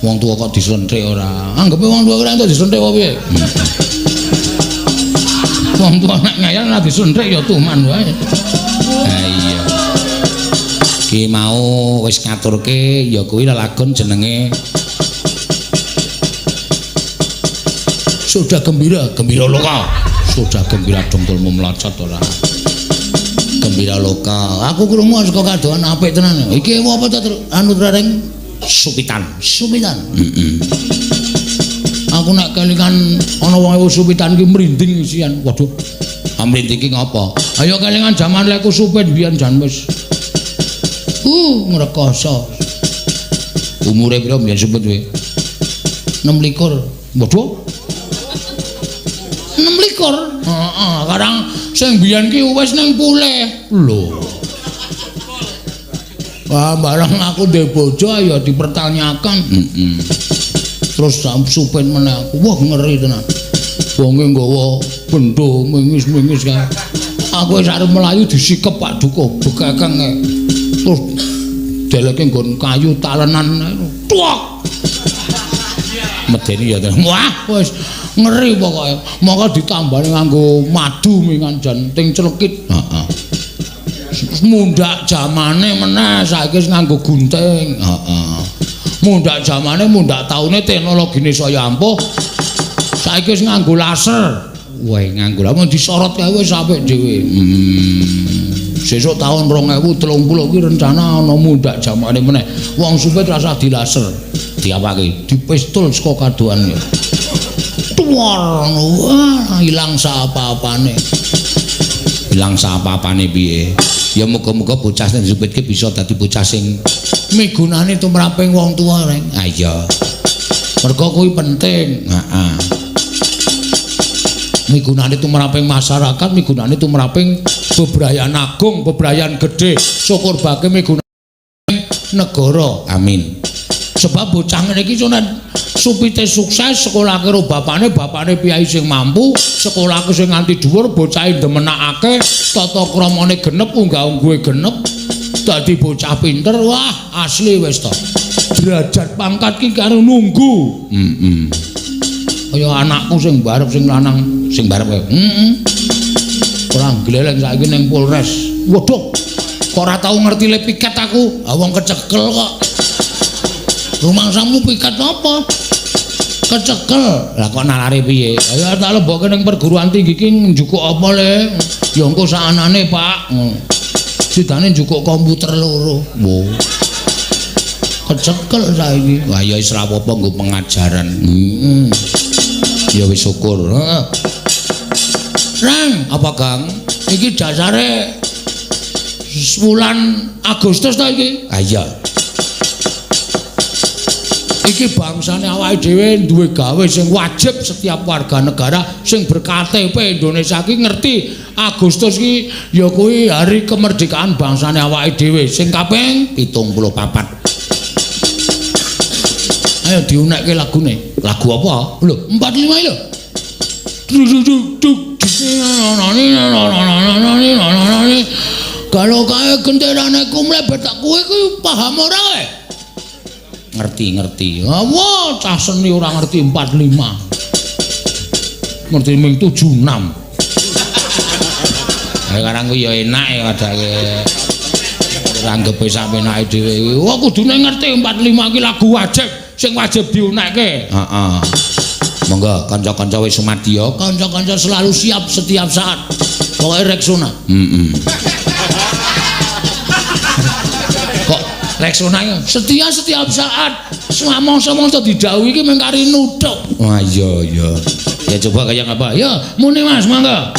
Wong tua kok dislentrik ora. Anggepe wong tua ora entuk dislentrik apa piye? Wong tua nek ngayal ora dislentrik ya tuman wae. Ha iya. Ki mau wis ngaturke ya kuwi lelagon jenenge Sudah Gembira, Gembira Loka. Sudah gembira dongkulmu mlocot ora. Gembira Loka. Aku krungu saka kadohan apik tenan. Iki apa to anu reng? Supitan, supitan. Aku nek kelingan ana wong ewu supitan ki mrinding isian. Waduh. Mrinding ki ngopo? Ayo kelingan jaman leku supit biyen jan wis. Ngrekoso. Umure pira biyen supit kowe? 26. Waduh. 26. Heeh, karang sing biyen ki wis ning pulih. Lho. Wah, barang aku duwe bojo ya dipertanyakan. Terus supin meneh aku. Wah, ngeri tenan. Wonge nggawa bendo mingis-mingis kae. Aku wis arep mlayu disikep Pak Dukuh bekekeng kae. Terus deleke nggon kayu talenan. Tuak. Medeni ya tenan. Wah, wis ngeri pokoke. Mongko ditambani nganggo madu mingan jan ting clekit. Heeh. Mundak jamane meneh saiki wis nganggo gunting. Heeh. Mundak jamane, mundak taune teknologine saya ampuh. Saiki wis nganggo laser. Wah, nganggo lamun disorot kae wis apik dhewe. Sesuk taun 2030 kuwi rencana ana mundak jamane meneh. Wong supit rasah dilaser. Diapake? Dipistol saka kadohan ya. Tuwar, wah, ilang saapa-apane. Ilang saapa-apane piye? Ya muga-muga bocah sing disupitke bisa dadi bocah sing migunani tumraping wong tuwa, Reng. Ha iya. Mergo kuwi penting. Heeh. Migunani tumraping masyarakat, migunani tumraping bebrayan agung, bebrayan gedhe, syukur bage migunani negara. Amin. Sebab bocah ngene iki sunan supite sukses, sekolahke karo bapane, bapane piyai sing mampu, sekolahke sing nganti dhuwur, bocahe ndemenakake, tata kramane genep, unggah-ungguhe genep, dadi bocah pinter, wah asli wis to. Derajat pangkat ki karo nunggu. Heeh. Kaya anakku sing barep sing lanang, sing barep kae. Heeh. Ora gleleng saiki ning Polres. Waduh. Kok ora tau ngerti le piket aku? Ah wong kecekel kok. Rumangsamu piket apa? Kecekel. Lah kok nalare piye? Ayo tak lebokke ning perguruan tinggi iki njukuk apa le? Ya engko sakanane, Pak. Sidane njukuk komputer loro. Wo. Kecekel saiki. Wah ya wis ra apa-apa nggo pengajaran. Heeh. Ya wis syukur. Heeh. Rang, apa Kang? Iki dasare wulan Agustus ta iki? Ha iya. Iki bangsane awake dhewe duwe gawe sing wajib setiap warga negara sing ber-KTP Indonesia iki ngerti Agustus iki ya kuwi hari kemerdekaan bangsane awake dhewe sing kaping 74. Ayo diunekke lagune. Lagu apa? Lho, 45 lho. Kalau kae genderane kumlebet tak kowe kuwi paham ora kowe? Ngerti-ngerti. Wah, cah seni ora ngerti 45. Ngerti ming 76. Ha karang kuwi ya enak ya padake. Anggepe sak penake dhewe. Wah, kudune ngerti 45 iki lagu wajib sing wajib diunekke. Heeh. Monggo kanca-kanca wis sumadya, kanca-kanca selalu siap setiap saat. Pokoke Rexona. Heeh. Kok Rexona setia setiap saat. Samangsa-mangsa didhawuhi iki mung kari nuthuk. Wah iya iya. Ya coba kaya ngapa? Ya muni Mas, monggo.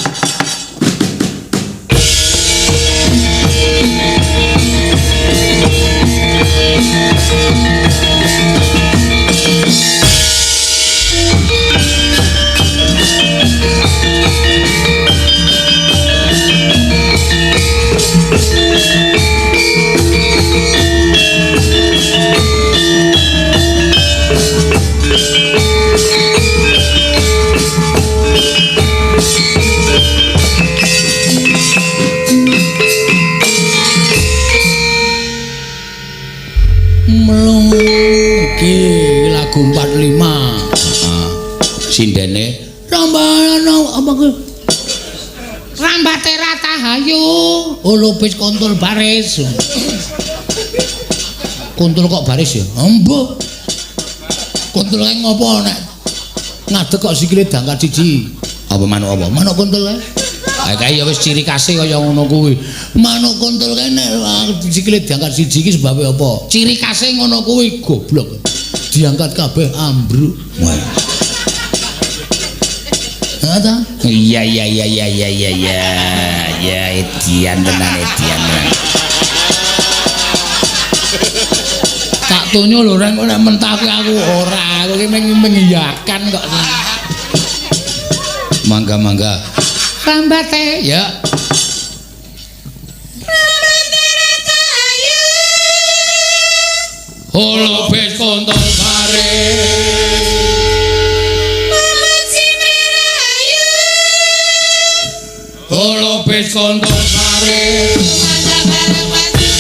Melung iki lagu 45. Heeh. Sindene rambana apa kuwi? Rambate Ratahayu, lupis kontul baris. Kontul kok baris ya? Embuh. Kontul kae ngopo nek ngadeg kok sikile dangkat siji. Apa manuk apa? Manuk kontul kae. Ha kae ya wis ciri khase kaya ngono kuwi. Manuk kontul kae nek sikile diangkat siji iki sebabe apa? Ciri khase ngono kuwi goblok. Diangkat kabeh ambruk. Wah. Ha ta? Iya iya iya iya iya iya iya. Ya edian tenan edian tenan. Tak tonyo lho reng nek mentah aku ora, aku iki mengiyakan kok. Mangga-mangga. Rambate ya. Rambate Ratahayu. Lupis kontol baris. Memuji merayu. Lupis kontol baris. Mangga bareng maju.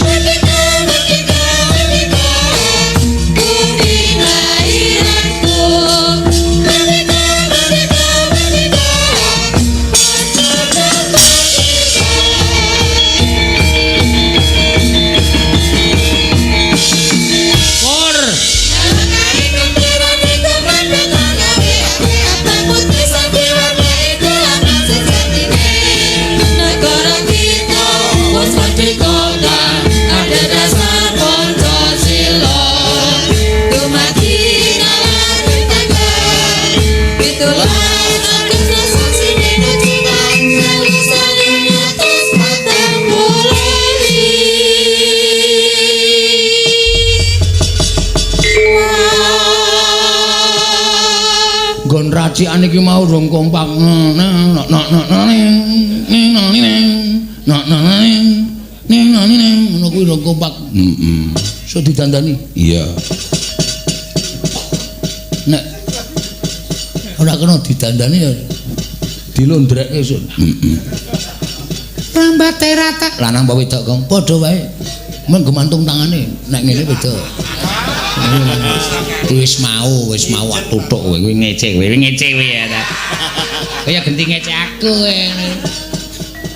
Merdeka, merdeka, merdeka. Bumi lahiranku. Merdeka, merdeka, merdeka. Kor. Nggon racikan iki mau rong kompak. Ngono kuwi rong kompak. Heeh. So didandani. Iya. Nek ora kena didandani ya dilondrekke sun. Heeh. Rambate rata. Lanang apa wedok, Kong? Padha wae. Mung gemantung tangane. Nek ngene wedok. Wis mau atuthuk kowe kuwi ngece kowe, ngece kowe ya ta. Kaya genti ngece aku kowe.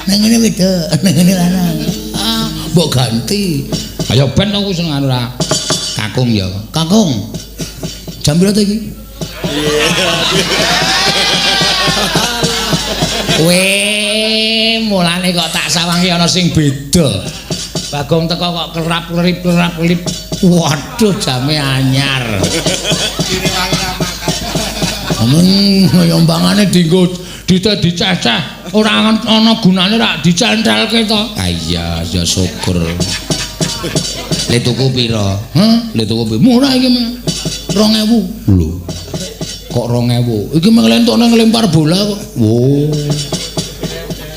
Nek ngene wedok, nek ngene lanang. Ah, mbok ganti. Ayo ben aku seneng anu ra. Kakung ya. Kakung. Jam piro to iki? Weh, mulane kok tak sawangi ana sing beda. Bagong teko kok kerap-kerip kerap-kerip. Waduh, jame anyar. Yombangane dienggo diceceh, ora ana gunane rak dicentelke to. Ah iya, ya syukur. Le tuku pira? Hah? Le tuku pira? Murah iki, Mas. 2000. Lho. Kok 2000? Iki mung lentokne nglempar bola kok. Oh.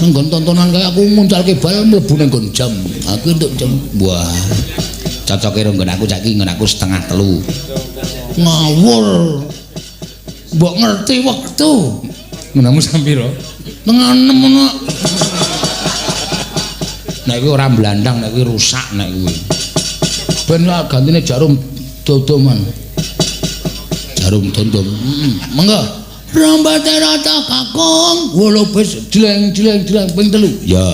Nang nggon tontonan kae aku nguncalke bal mlebu nang nggon jam. Aku entuk jam. Wah. Cocoke karo nggon aku saiki nggon aku 2:30. Ngawur. Mbok ngerti wektu. Nggonmu sam pira? 5:30 ngono. Nek kuwi ora mblandang, nek kuwi rusak nek kuwi. Ben gantine jarum dodoman. Jarum dondom. Monggo. Rambate rata kakung, wolobes jleng jleng jleng ping 3. Ya.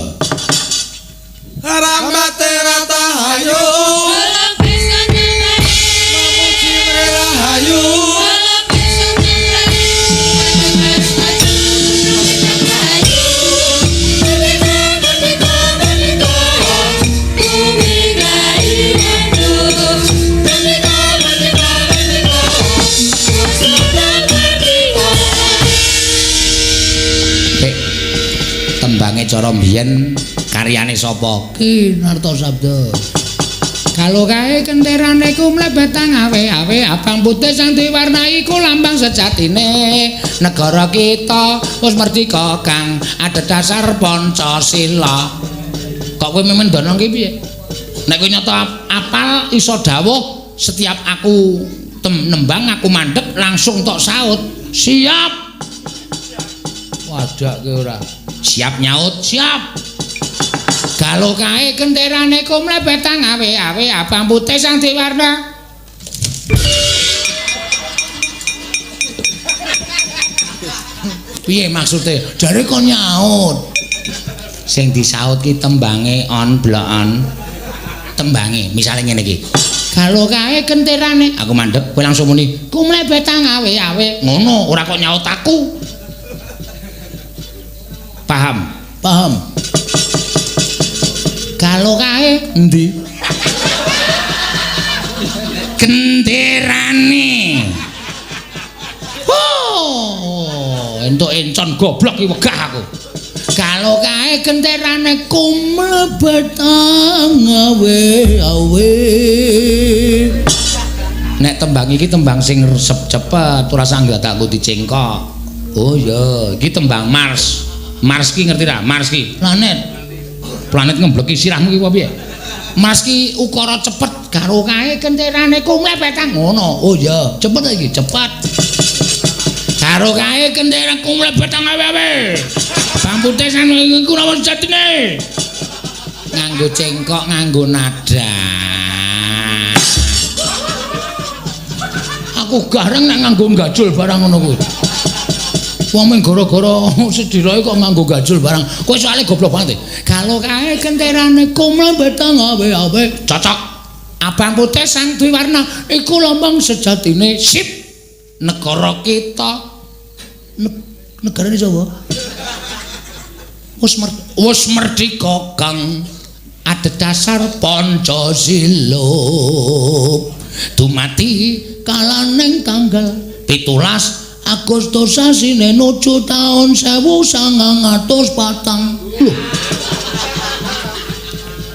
Rambate rata hayu. Memuji rahayu. Tembange cara mbiyen karyane sapa? Ki Nartosabdo. Kalau kae kenterane ku mlebet awe-awe abang putih sang diwarnai ku lambang sejatine negara kita wis merdika kang adhedhasar Pancasila. Kok kowe memen dono ki piye? Nek kowe nyata apal iso dawuh setiap aku nembang aku mandek langsung tok saut. Siap. Wadak kowe ora. Siap nyaut, siap. Galo kae kenterane ku mlebet awe-awe abang putih sang diwarna. Piye maksude? Jare kon nyaut. Sing disaut ki tembange on blokon. Tembange misale ngene iki. Galo kae kenterane, aku mandek kowe langsung muni, ku mlebet awe-awe. Ngono, ora kok nyaut aku. Paham? Paham. Kalau kae endi? Genderane. Oh, entuk encon goblok iki wegah aku. Kalau kae genderane kumlebet awe-awe. Nek tembang iki tembang sing resep cepet, ora sanggatakku dicengkok. Oh iya, iki tembang Mars. Mars ki ngerti ra? Mars ki planet. Planet ngembleki sirahmu ki apa piye? Mars ki ukara cepet karo kae kenterane ku mlebetang ngono. Oh iya, cepet iki, cepet. Karo kae kenteran ku mlebetang awe-awe. Bang putih sang iku napa sejatine? Nganggo cengkok, nganggo nada. Aku gareng nek nganggo gajul barang ngono kuwi. Wong mung gara-gara sedirae kok nganggo gajul barang. Kowe soalé goblok banget. Kalau kae kenterane kumlebet awe-awe. Cocok. Abang putih sang dwiwarna iku lambang sejatine sip negara kita. Negarane sapa? Wis merdika kang adhedhasar Pancasila. Dumati kalaning tanggal 17 Agustus sasine 7 taun 1904. Lho.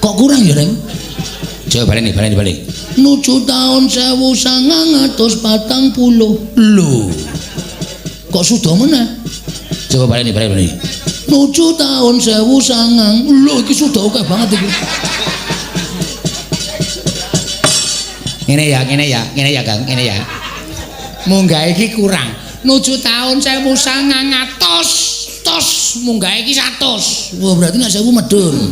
Kok kurang ya, Reng? Coba baleni, baleni, baleni. 7 taun 1940. Lho. Kok sudah meneh? Coba baleni, baleni, baleni. 7 taun 1900. Lho, iki sudah akeh banget iki. Ngene ya, ngene ya, ngene ya, Kang, ngene ya. Munggah iki kurang. 7 taun 1900 tos munggah iki 100. Wah, berarti nek 1000 medhun.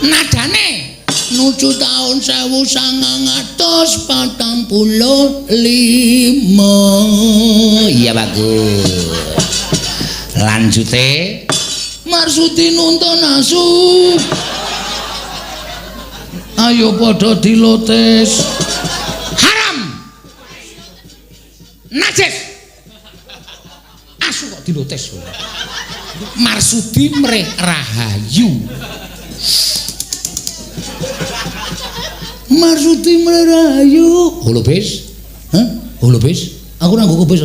Nadane 7 taun 1945. Iya bagus. Lanjute Marsudi nuntun asu. Ayo padha dilotes. Najis. Asu kok dilotes. Marsudi mreh rahayu. Marsudi mreh rahayu. Holobis? Hah? Holobis? Aku ora nggo kobis.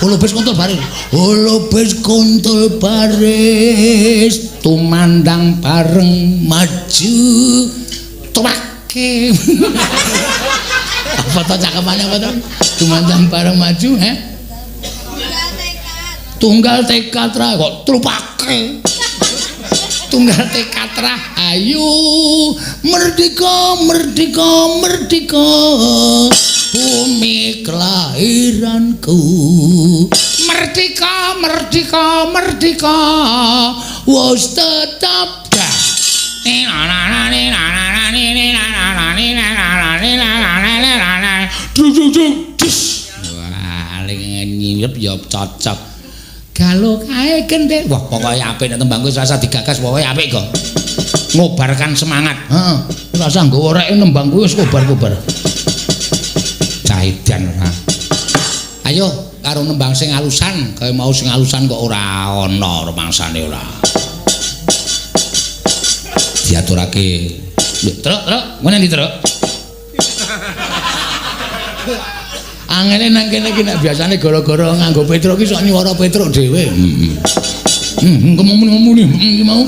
Holobis kontol baris. Holobis kontol baris tumandang bareng maju tuwake. Apa to cakepane apa to? Tumandang bareng maju, he? Tunggal tekad ra kok trupake. Tunggal tekad ra ayu merdeka merdeka merdeka bumi kelahiranku. Merdeka merdeka merdeka wis tetap dah. Wah, nyirep ya cocok. Galo kae kendel. Wah, pokoke apik nek tembang kuwi rasa digagas pokoke apik kok. Ngobarkan semangat. Heeh. Rasa nggawa rek nembang kuwi wis kobar-kobar. Caidan ora. Ayo karo nembang sing alusan, kaya mau sing alusan kok ora ana rumangsane ora. Diaturake. Lho, Truk, Truk, ngene ndi, Truk? Angele nang kene iki nek biasane gara-gara nganggo Petruk iki sok nyuwara Petruk dhewe. Heeh. Heeh, muni iki mau.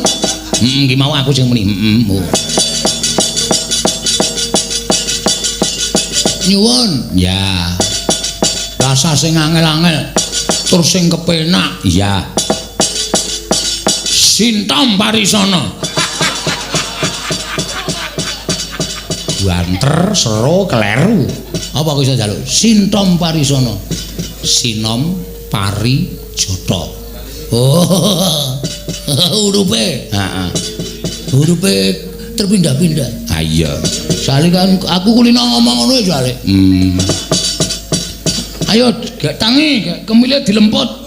Heeh, iki mau aku sing muni. Heeh. Nyuwun. Ya. Rasa sing angel-angel tur sing kepenak. Iya. Sintom Parisana. Banter, sero, kleru. Apa aku iso njaluk? Sintom Parisana. Sinom Pari Jata. Oh. Hurufe. Heeh. Hurufe terpindah-pindah. Ha iya. Soale kan aku kulino ngomong ngono soale. Ayo gek tangi, gek kemile dilemput.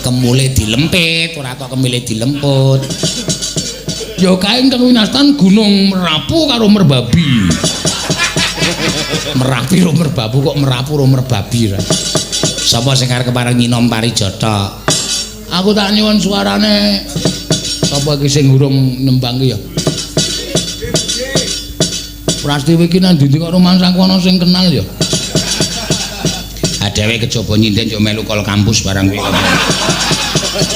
Kemule dilempit, ora kok kemile dilemput. Ya kae ingkang winastan Gunung Merapu karo Merbabi. Merapi karo Merbabu kok Merapu karo Merbabi ra. Sapa sing arep kepareng nyinom Parijata? Aku tak nyuwun suarane sapa iki sing urung nembang ki ya. Prastiwi iki nang ndi kok rumangsaku ana sing kenal ya. Ha dhewe kejaba nyinden yo melu kol kampus barang kuwi.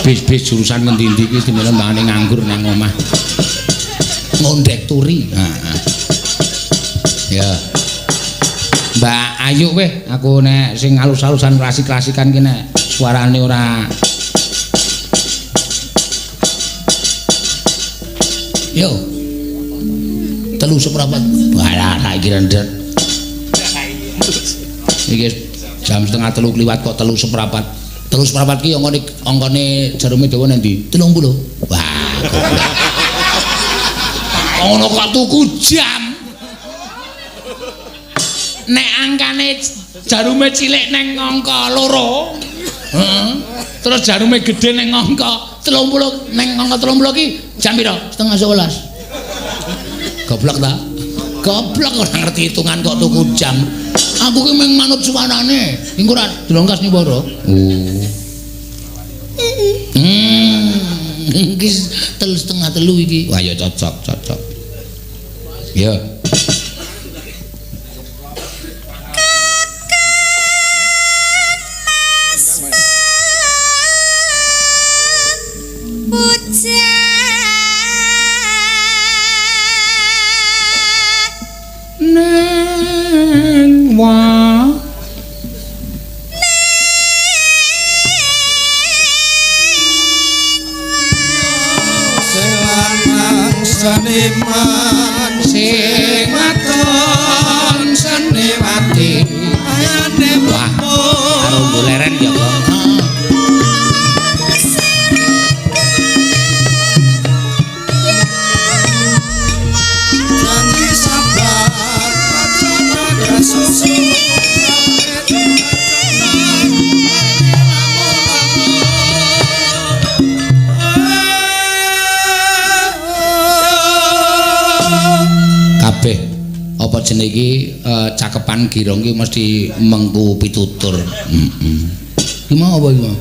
Bis-bis jurusan ngendi-endi iki dimene mbangane nganggur nang omah. Ngondek turi. Heeh. Ya. Mbak Ayu weh, aku nek sing alus-alusan klasik-klasikan ki nek suarane ora. Yo. 3:15. Walah, tak iki rendet. Iki jam 2:30 kliwat kok 3:15. 3:15 ki angkane angkane jarume dawa nang ndi? 30. Wah. Ngono kok tuku jam. Nek angkane jarume cilik neng angka 2. Heeh. Terus jarume gedhe neng angka 30, neng angka 30 ki jam pira? 10:30. Goblok ta? Goblok ora ngerti hitungan kok tuku jam. Aku ki mung manut suarane. Engko ora dilongkas nyuwara. Oh. Iki 2:30 iki. Wah ya cocok, cocok. Ya. Neng wa seniman sing waton seniwati ayane wah karo goleren ya kok. Janji sabar aja susu. Kabeh Apa jenenge iki cakepan girong iki mesti mengku pitutur. Heeh. Iki mau apa iki mau?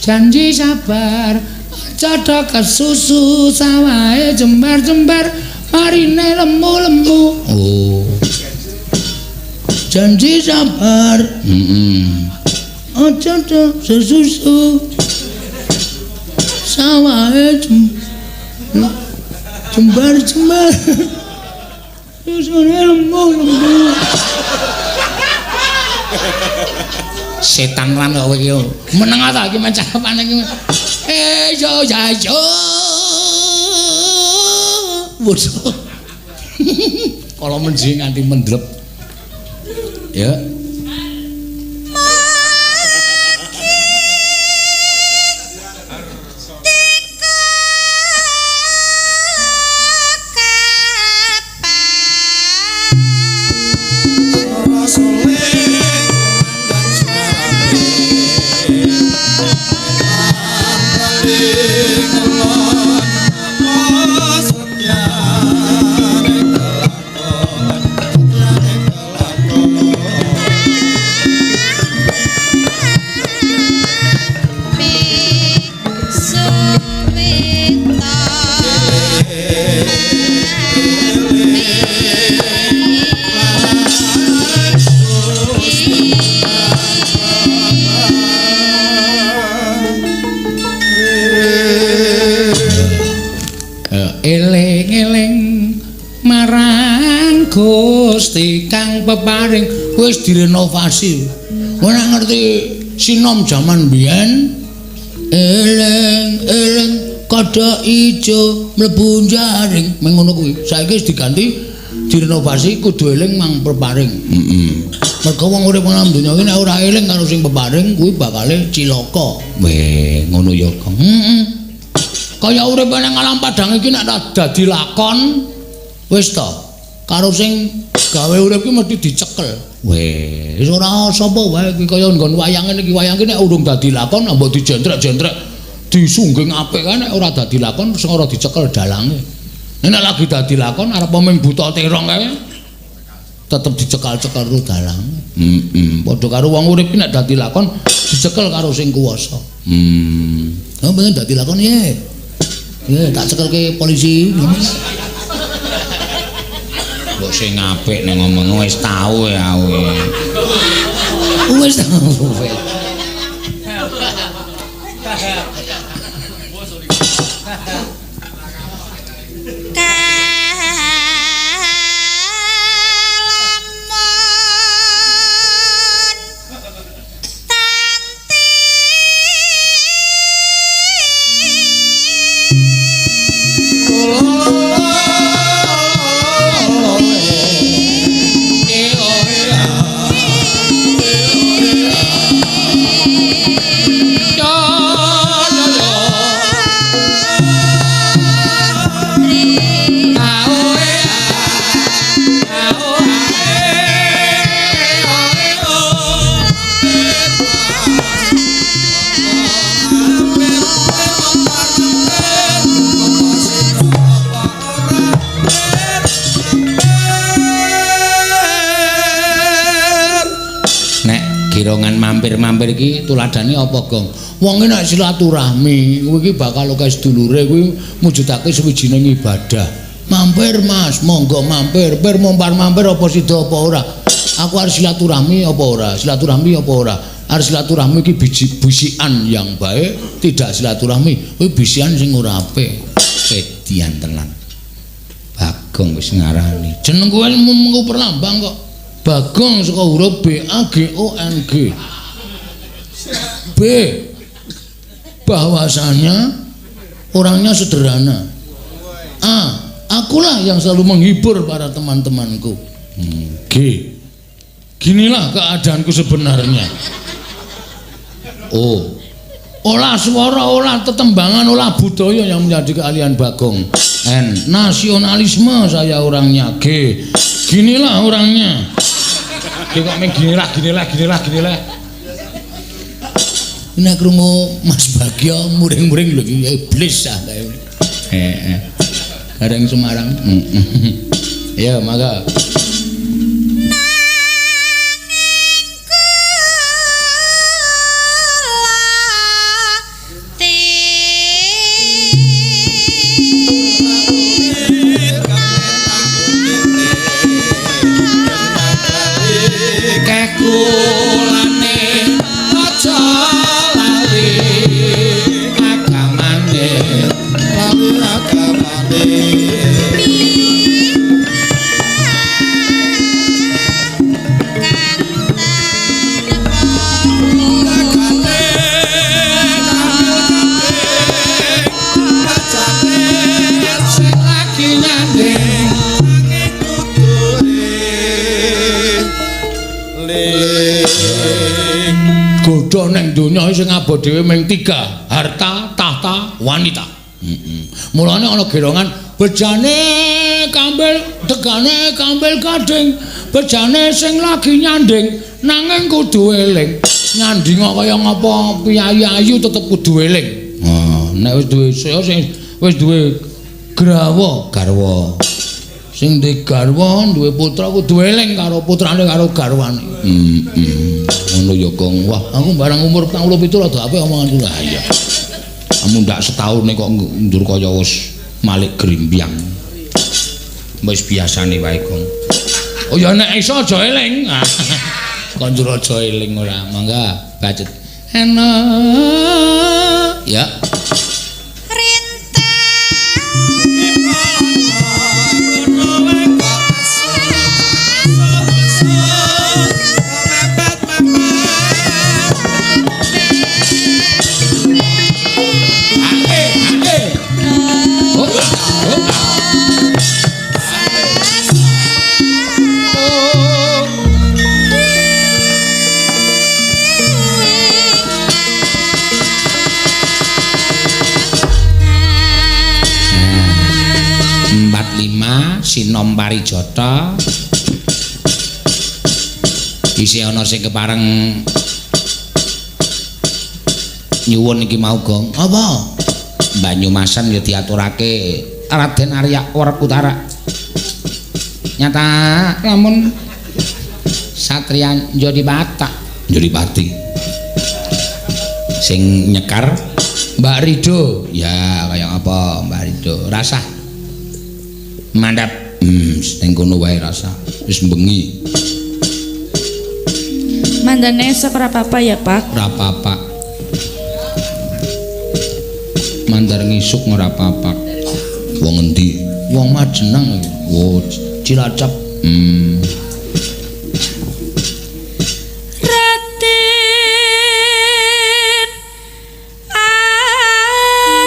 Janji sabar, aja kesusu sawahe jembar-jembar, marine lemu-lemu. Oh. Janji sabar. Heeh. Aja kesusu sawahe jembar-jembar. Susune lemu-lemu. Setan lan kowe iki. Meneng ta iki macapane iki. Eh yo ya yo. Waduh. Kala menji nganti mendrep. Ya. Eling-eling marang Gusti kang peparing wis direnovasi. Ora ngerti sinom jaman biyen eling-eling kodhok ijo mlebu jaring mengono kuwi. Saiki wis diganti direnovasi kudu eling mang peparing. Heeh. Mergo wong urip nang donya iki nek ora eling karo sing peparing kuwi bakale cilaka. Weh, ngono ya, Kang. Heeh. Kaya urip nang alam padang iki nek dadi lakon wis to karo sing gawe urip ki mesti dicekel. Weh, wis ora sapa wae iki kaya nggon wayang ngene iki, wayang iki nek urung dadi lakon mbok dijentrek-jentrek disungging apik kae nek ora dadi lakon sing ora dicekel dalange. Nek lagi dadi lakon arep ming buta terong kae tetep dicekal-cekel karo dalange. Heeh, padha karo wong urip ki nek dadi lakon dicekel karo sing kuwasa. Oh, mboten dadi lakon ye. Ya, tak cekelke polisi. Mbok sing apik nek ngomong wis tau ya kowe. Wis tau. Girongan mampir-mampir iki tuladane apa, Gong? Wong nek silaturahmi kuwi iki bakal akeh sedulure kuwi mujudake suwijining ibadah. Mampir, Mas, monggo mampir. Pir mampir apa sida apa ora? Aku arep silaturahmi apa ora? Silaturahmi apa ora? Arep silaturahmi iki biji bisikan yang baik, tidak silaturahmi kuwi bisikan sing ora apik. Edian tenan. Bagong wis ngarani. Jeneng kowe mung perlambang kok. Bagong saka huruf B A G O N G. B, bahwasanya orangnya sederhana. A, akulah yang selalu menghibur para teman-temanku. G, ginilah keadaanku sebenarnya. O, olah suara, olah tetembangan, olah budaya yang menjadi keahlian Bagong. N, nasionalisme saya orangnya. G, ginilah orangnya. Ki kok meng ginilah, ginilah, ginilah, ginilah. Nek krungu Mas Bagyo muring-muring lho iki iblis ah kae. Heeh. Gareng Semarang. Ya, mangga. donya sing abot dhewe ming 3, harta, tahta, wanita. Heeh. Mulane ana gerongan bejane kambil tegane kambil gading, bejane sing lagi nyanding nanging kudu eling. Nyanding kaya ngapa piyayi ayu tetep kudu eling. Ha, nek wis duwe sing wis duwe grawa, garwa. Sing duwe garwa, duwe putra kudu eling karo putrane karo garwane. Heeh. Ngono ya, Gong. Wah, aku barang umur 47 rada apik omonganku. Lah iya. Kamu ndak setahun kok ndur kaya wis malik grimbyang. Wis biasane wae, Gong. Oh ya nek iso aja eling. Kok ndur aja eling ora. Mangga bacet. Enak. Ya. Sinom Parijata isih ana sing kepareng nyuwun iki mau, Gong. Apa? Banyumasan ya diaturake Raden Arya Werkutara. Nyata lamun satriya Njodipata, Njodipati sing nyekar Mbak Rido. Ya kaya apa Mbak Rido? Rasah mandap. Ning kono wae rasa. Wis bengi. Mandane esuk ora apa-apa ya, Pak? Ora apa-apa. Mandar ngisuk ora apa-apa. Wong endi? Wong Majenang iki. Oh, Cilacap. Raden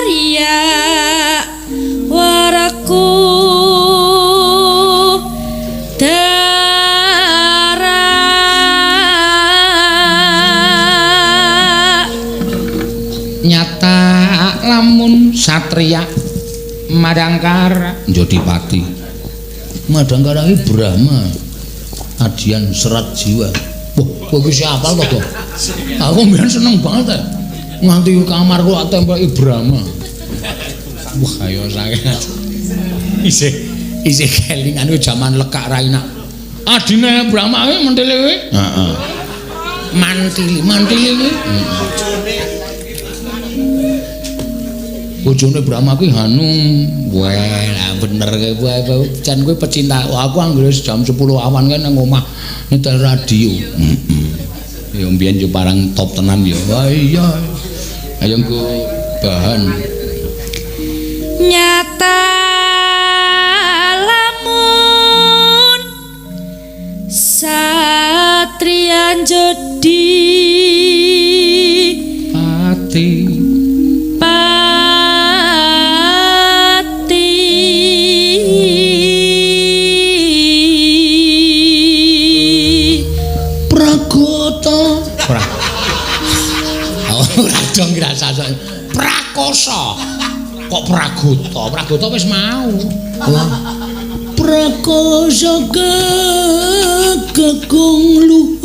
Arya Waraku Nyata lamun satria Madangkara Njodipati. Madangkara iki Brahma adian serat jiwa. Wah, kowe iki siapa to, Gong? Aku mbiyen seneng banget. Nganti kamarku tak tempeli Brahma. Wah, ayo sanget. Isih kelingan kuwi jaman lekak raina. Adine Brahma kuwi mentile kuwi. Heeh. Mantili, mantili kuwi. Bojone Brahma kuwi Hanum. Wah, lah bener kowe jan kowe pecinta. Aku anggere jam 10 awan kae nang omah nyetel radio. Heeh. Ya mbiyen yo parang top tenan ya. Wah iya. Ayo nggo bahan. Nyata lamun satriya Njodi pati Pragota. Ora dong ngrasakno. Prakosa. Kok Pragota? Pragota wis mau. Prakosa kakung luhur.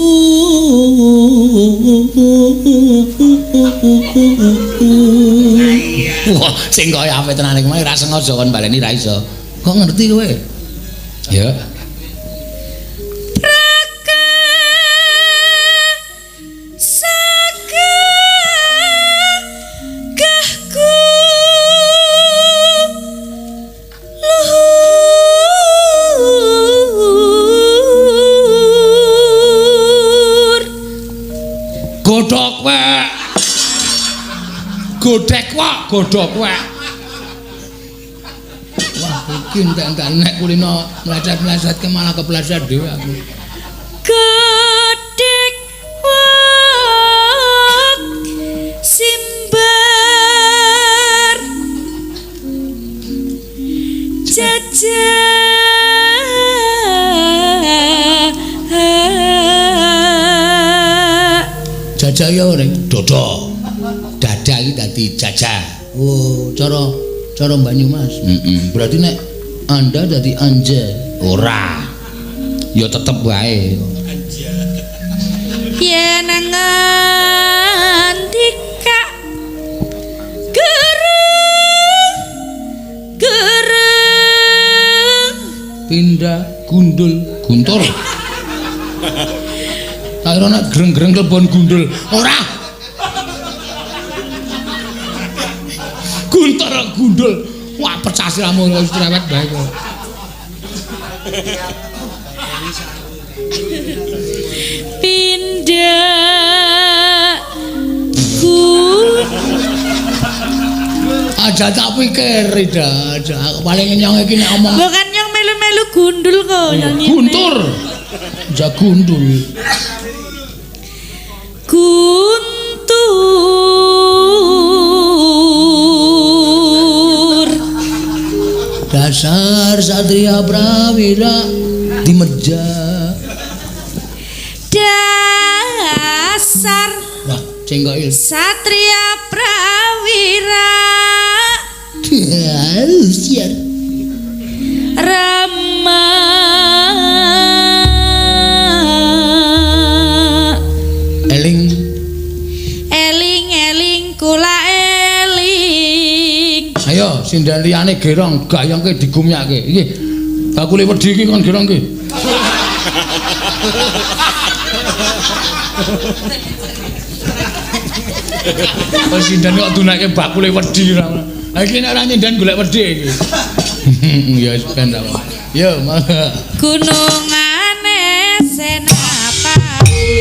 Wah, sing kaya apik tenan iki ora sengaja kon baleni ra iso. Kok ngerti kowe? Ya. Godhok wek. Godhek wek, godhok wek. Wah, iki entek-entek nek kulino meleset-meleset ke malah kepleset dhewe aku. Godhek wek simbar jajah. Jaja ya ning dodo. Dada iki dadi jaja. Oh, cara cara Banyumas. Heeh. Berarti nek Anda dadi anja. Ora. Ya tetep wae. Yen ngendika gereng gereng pindah gundul guntur. Tak kira nek greng-greng klebon gundul. Ora. Guntur gundul. Wah, pecah siramu wis cerewet bae kok. Pindah gundul. Aja tak pikir, Ida. Aja paling nyong iki nek omong. Bukan nyong melu-melu gundul kok nyanyi. Guntur. Ja gundul. Guntur. Dasar satria prawira dimeja. Dasar. Wah, cengkoke. Satria prawira. Siar. Rama. Eling. Eling eling kula eling. Ayo sinden liyane gerong gayengke digumyake. Iki bakule wedi iki kon gerong iki. Kok sinden kok dunake bakule wedi ora. Ha iki nek ora nyinden golek wedi iki. Ya wis ben ta. Yo mangga. Gunungane Senapati.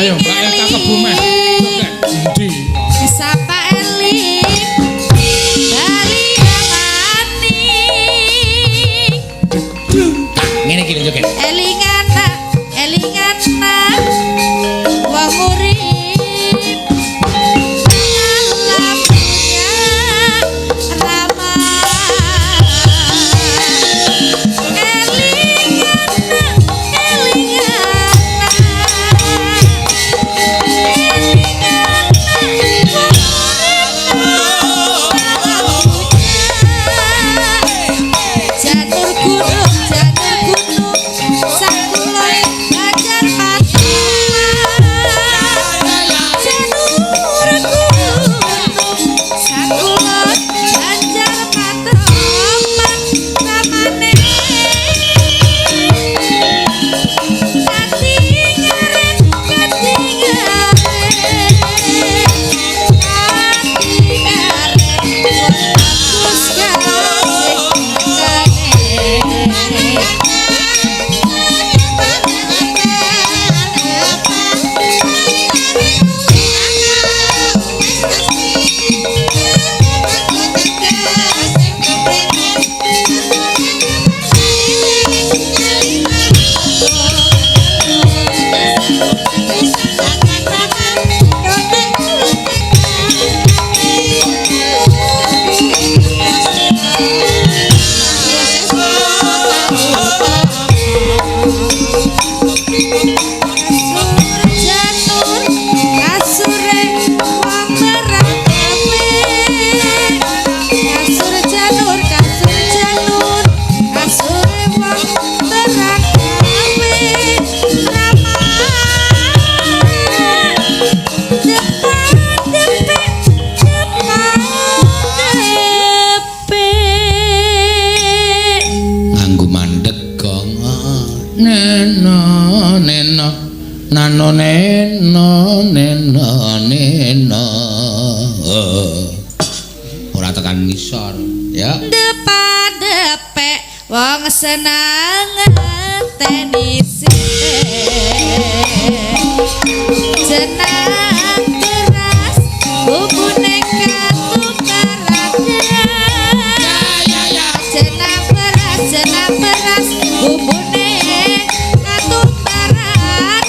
Ayo Mbak Elka Kebumen. Endi? Sapa eling bali amani. Ngene iki lho joget. Eling anak, eling anak wong urip alam dunya ramah. Eling anak, eling anak. Nano neno neno neno. Ora tekan ngisor, ya. Depa-depek wong seneng ngeteni sithik. Jenang beras bumbune ketukaran. Jenang beras bumbune ketukaran.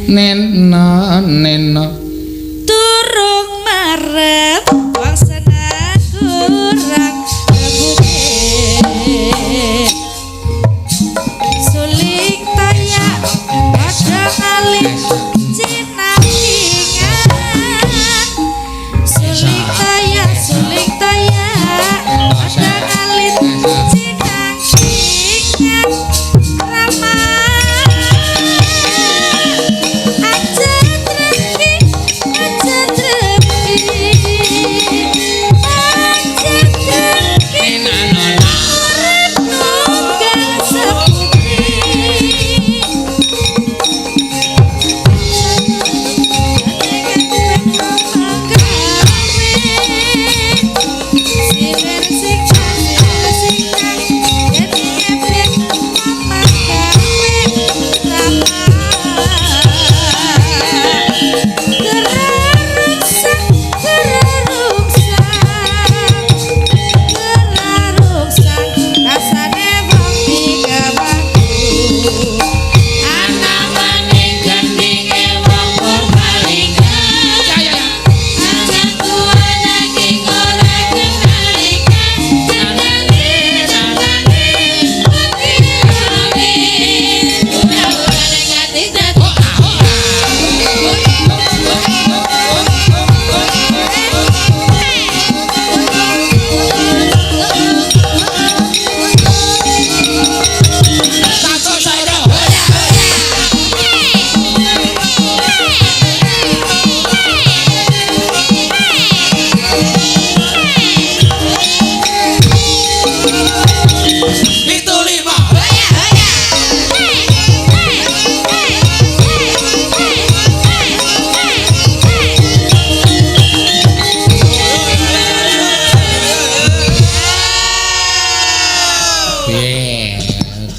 Nena nena turung marem wong seneng kurang rebuke suling tayak padha ngalih cinangkingan suling tayak padha ngalih cinangkingan rama.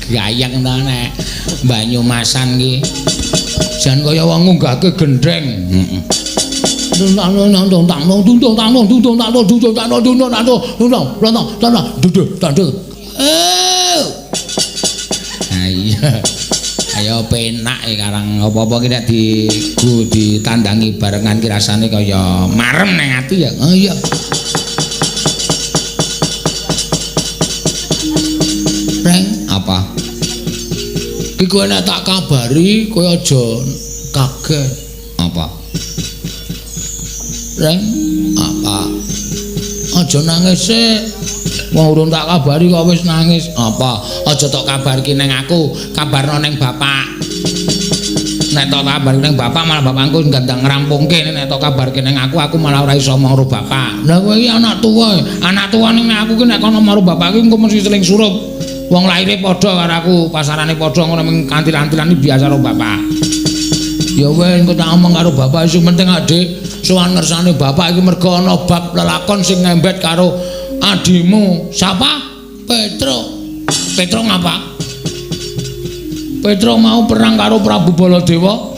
Gayeng ta nek Banyumasan ki jan kaya wong ngunggahke gendheng. Heeh. Ayo. Ayo penak iki karang apa-apa ki nek ditandangi barengan ki rasane kaya marem nang ati ya. Oh iya. Reng apa? Ki kowe nek tak kabari kowe aja kaget. Apa? Reng apa? Aja nangis sik. Wong urung tak kabari kok wis nangis. Apa? Aja tok kabarki nang aku, kabarno nang bapak. Nek tok kabarki nang bapak malah bapakku gandang ngrampungke. Nek tok kabarki nang aku, aku malah ora iso omong karo bapak. Lah kowe iki anak tuwa. Anak tuwa ning aku ki nek kono karo bapak ki engko mesti seling surup. Wong laire padha karo aku, pasarane padha ngono mung kantil-kantilan iki biasa karo bapak. Ya wis engko tak omong karo bapak sing penting Adik sowan ngersane bapak iki mergo ana bab lelakon sing ngembet karo adimu. Siapa? Petro. Petro ngapa? Petro mau perang karo Prabu Baladewa.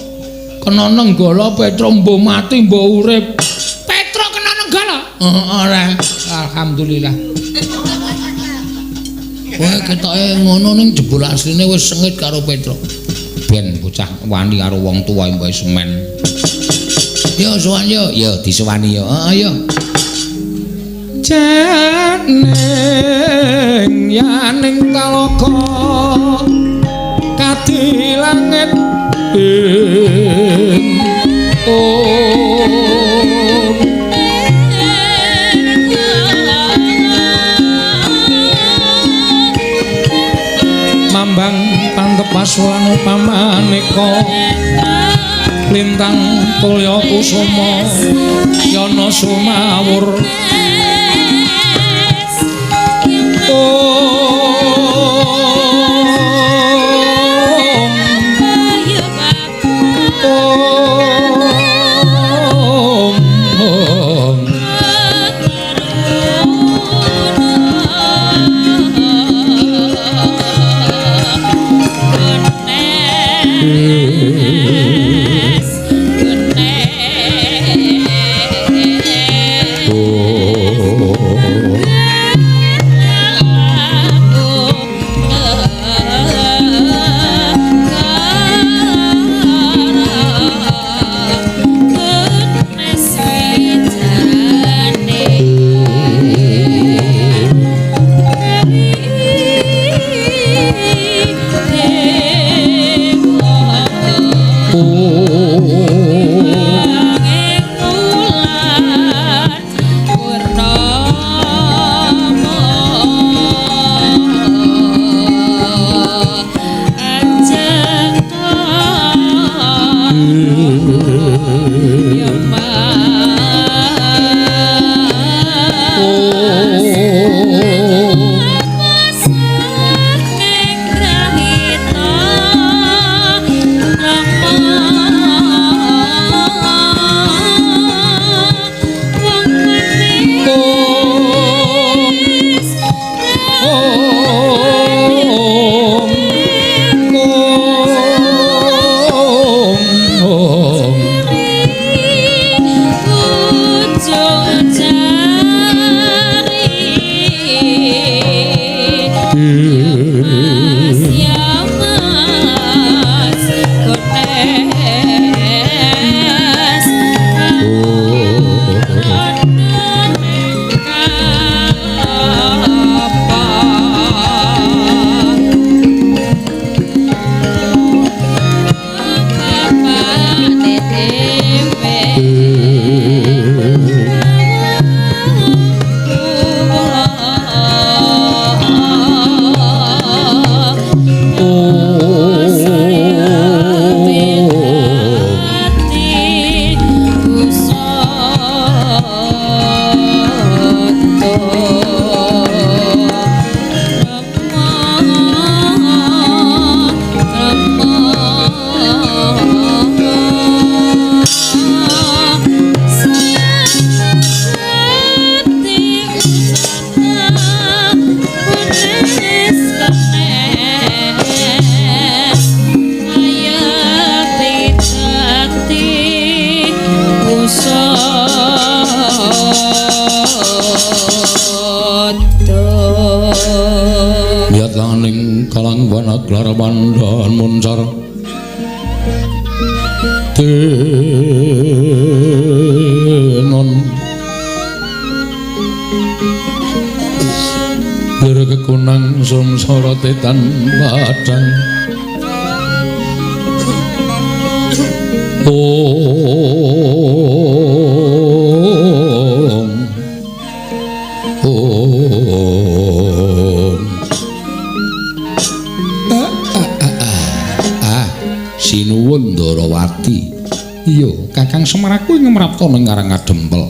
Kena nenggala Petro mbuh mati mbuh urip. Petro kena nenggala? Heeh, alhamdulillah. Kowe ketoke ngono ning jebul asline wis sengit karo Petro. Ben bocah wani karo wong tuwa mbok semen. Yo sowan yo, yo disowani yo. Heeh yo. Janing yaning talaga kadi langit ing mambang pantep pasulan pamaneka Lintang tulya kusuma yana sumawur. Tetan padang om om sinuwun Ndarawati. Iya, Kakang Semar aku ing ngrapta ning Karang Kadempel.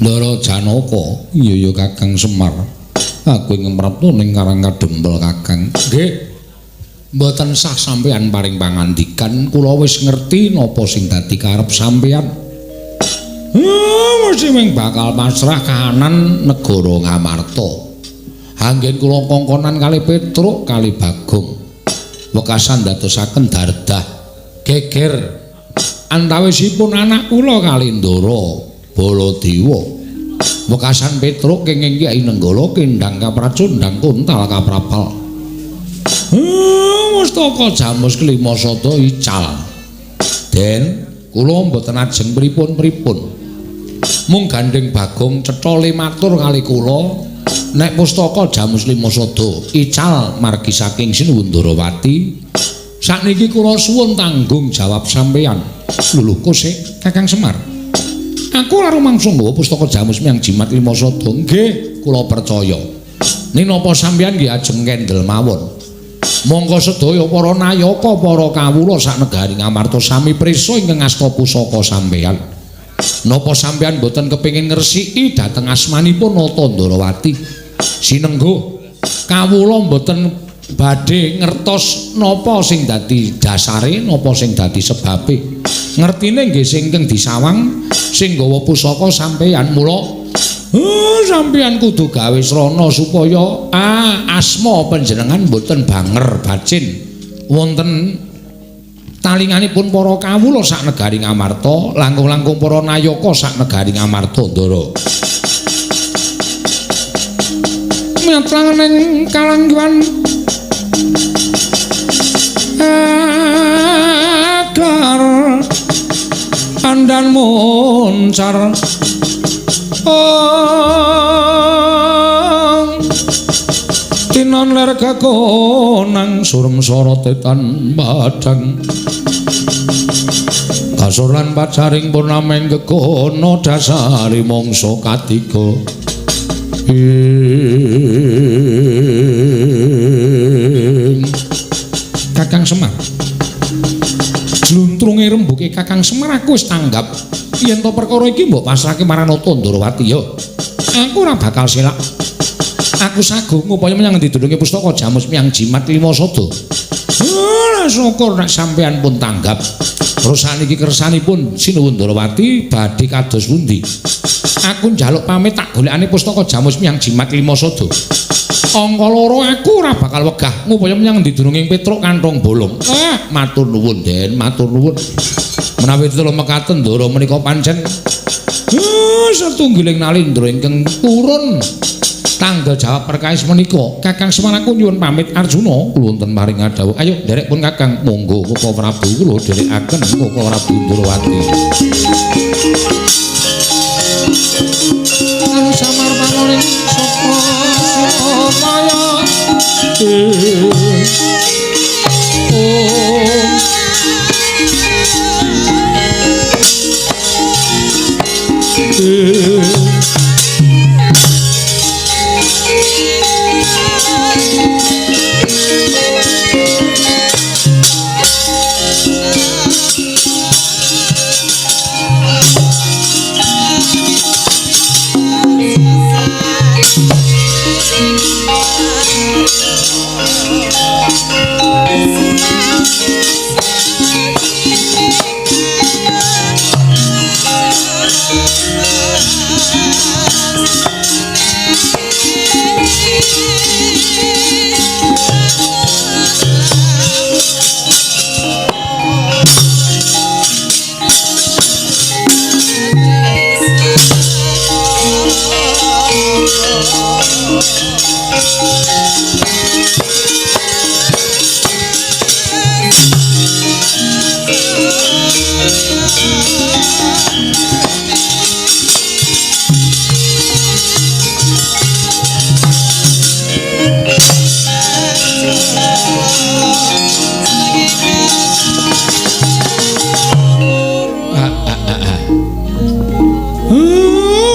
Ndara Janaka. Iya ya Kakang Semar. Aku ing ngrapta ning Karang Kadempel Kakang. Nggih. Mboten sah sampeyan paring pangandikan, kula wis ngerti napa sing dadi karep sampeyan. Mesti ming bakal pasrah kahanan negara Ngamarta. Anggen kula kongkonan kali Petruk kali Bagong. Wekasan dadosaken dardah geger antawisipun anak kula kali Ndara Baladewa. Wekasan Petruk kenging Kyai Nenggala kendhang kapracundhang kuntal kaprapal. Mustaka jamus kelima sada ical. Den, kula mboten ajeng pripun-pripun. Mung gandheng Bagong cetha le matur kali kula nek pustaka jamus lima sada ical margi saking Sinuwun Ndarawati. Sakniki kula suwun tanggung jawab sampeyan. Lho kose Kakang Semar. Aku ora rumangsa nggawa pustaka jamus miyang jimat lima sada. Nggih, kula percaya. Ning napa sampeyan nggih ajeng kendel mawon. Monggo sedaya para nayaka para kawula sak negari Ngamarta sami prisa ingkang asta pusaka sampeyan. Napa sampeyan boten kepengin ngresiki dhateng asmanipun Nata Ndorowati? Sinengguh kawula mboten badhe ngertos napa sing dadi dasare, napa sing dadi sebabe. Ngertine nggih sing ingkang disawang sing gawa pusaka sampeyan. Mula sampeyan kudu gawe srana supaya asma panjenengan mboten banger bacin wonten talinganipun para kawula sak negari Ngamarta, langkung-langkung para nayaka sak negari Ngamarta, Ndara. Matlang ning kalangguhan agar andan moncar tinon ler kakonang surem sorote tan padhang kasur lan pacaring purnameng gegono dasari mangsa katiga. Kakang Semar, jluntrunge rembuke Kakang Semar aku wis tanggap yen to perkara iki mbok pasrahke marang Nata Ndorowati ya. Aku ora bakal selak. Aku sagung upaya menyang ngendi dulunge pustaka Jamus Miang Jimat Lima Sada. Ora syukur nek sampean pun tanggap. Terus saniki kersanipun Sinuwun Ndorowati badhe kados pundi? Aku njaluk pamit tak golekane pustaka Jamus Miang Jimat Lima Sada. Angka loro aku ora bakal wegah ngupaya menyang ngendi dununge Petruk kantong bolong. Matur nuwun, Den, matur nuwun. Menawi tetela mekaten Ndara menika pancen setunggiling nalindra ingkang purun tangga jawab perkawis menika. Kakang Semar aku nyuwun pamit. Arjuna kula wonten paring dawuh. Ayo nderek pun Kakang, monggo Koko Prabu kula dherekaken Koko Prabu Ndorowati. Kang Samar pamoring saka Surabaya.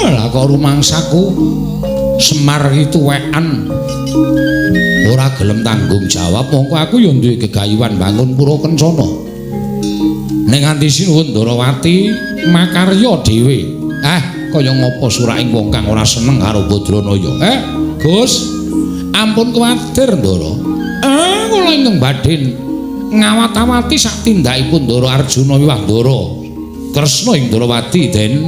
Lah kok rumangsaku Semar iki tuwekan ora gelem tanggung jawab, mongko aku ya duwe gegayuhan bangun pura kencana. Ning nganti Sinuwun Ndorowati makarya dhewe. Kaya ngapa suraking wong kang ora seneng karo Badranaya. Gus, ampun kuwatir Ndara. Kula ingkang badhe ngawat-awati sak tindakipun Ndara Arjuna wiwah Ndara Kresna ing Ndorowati, Den.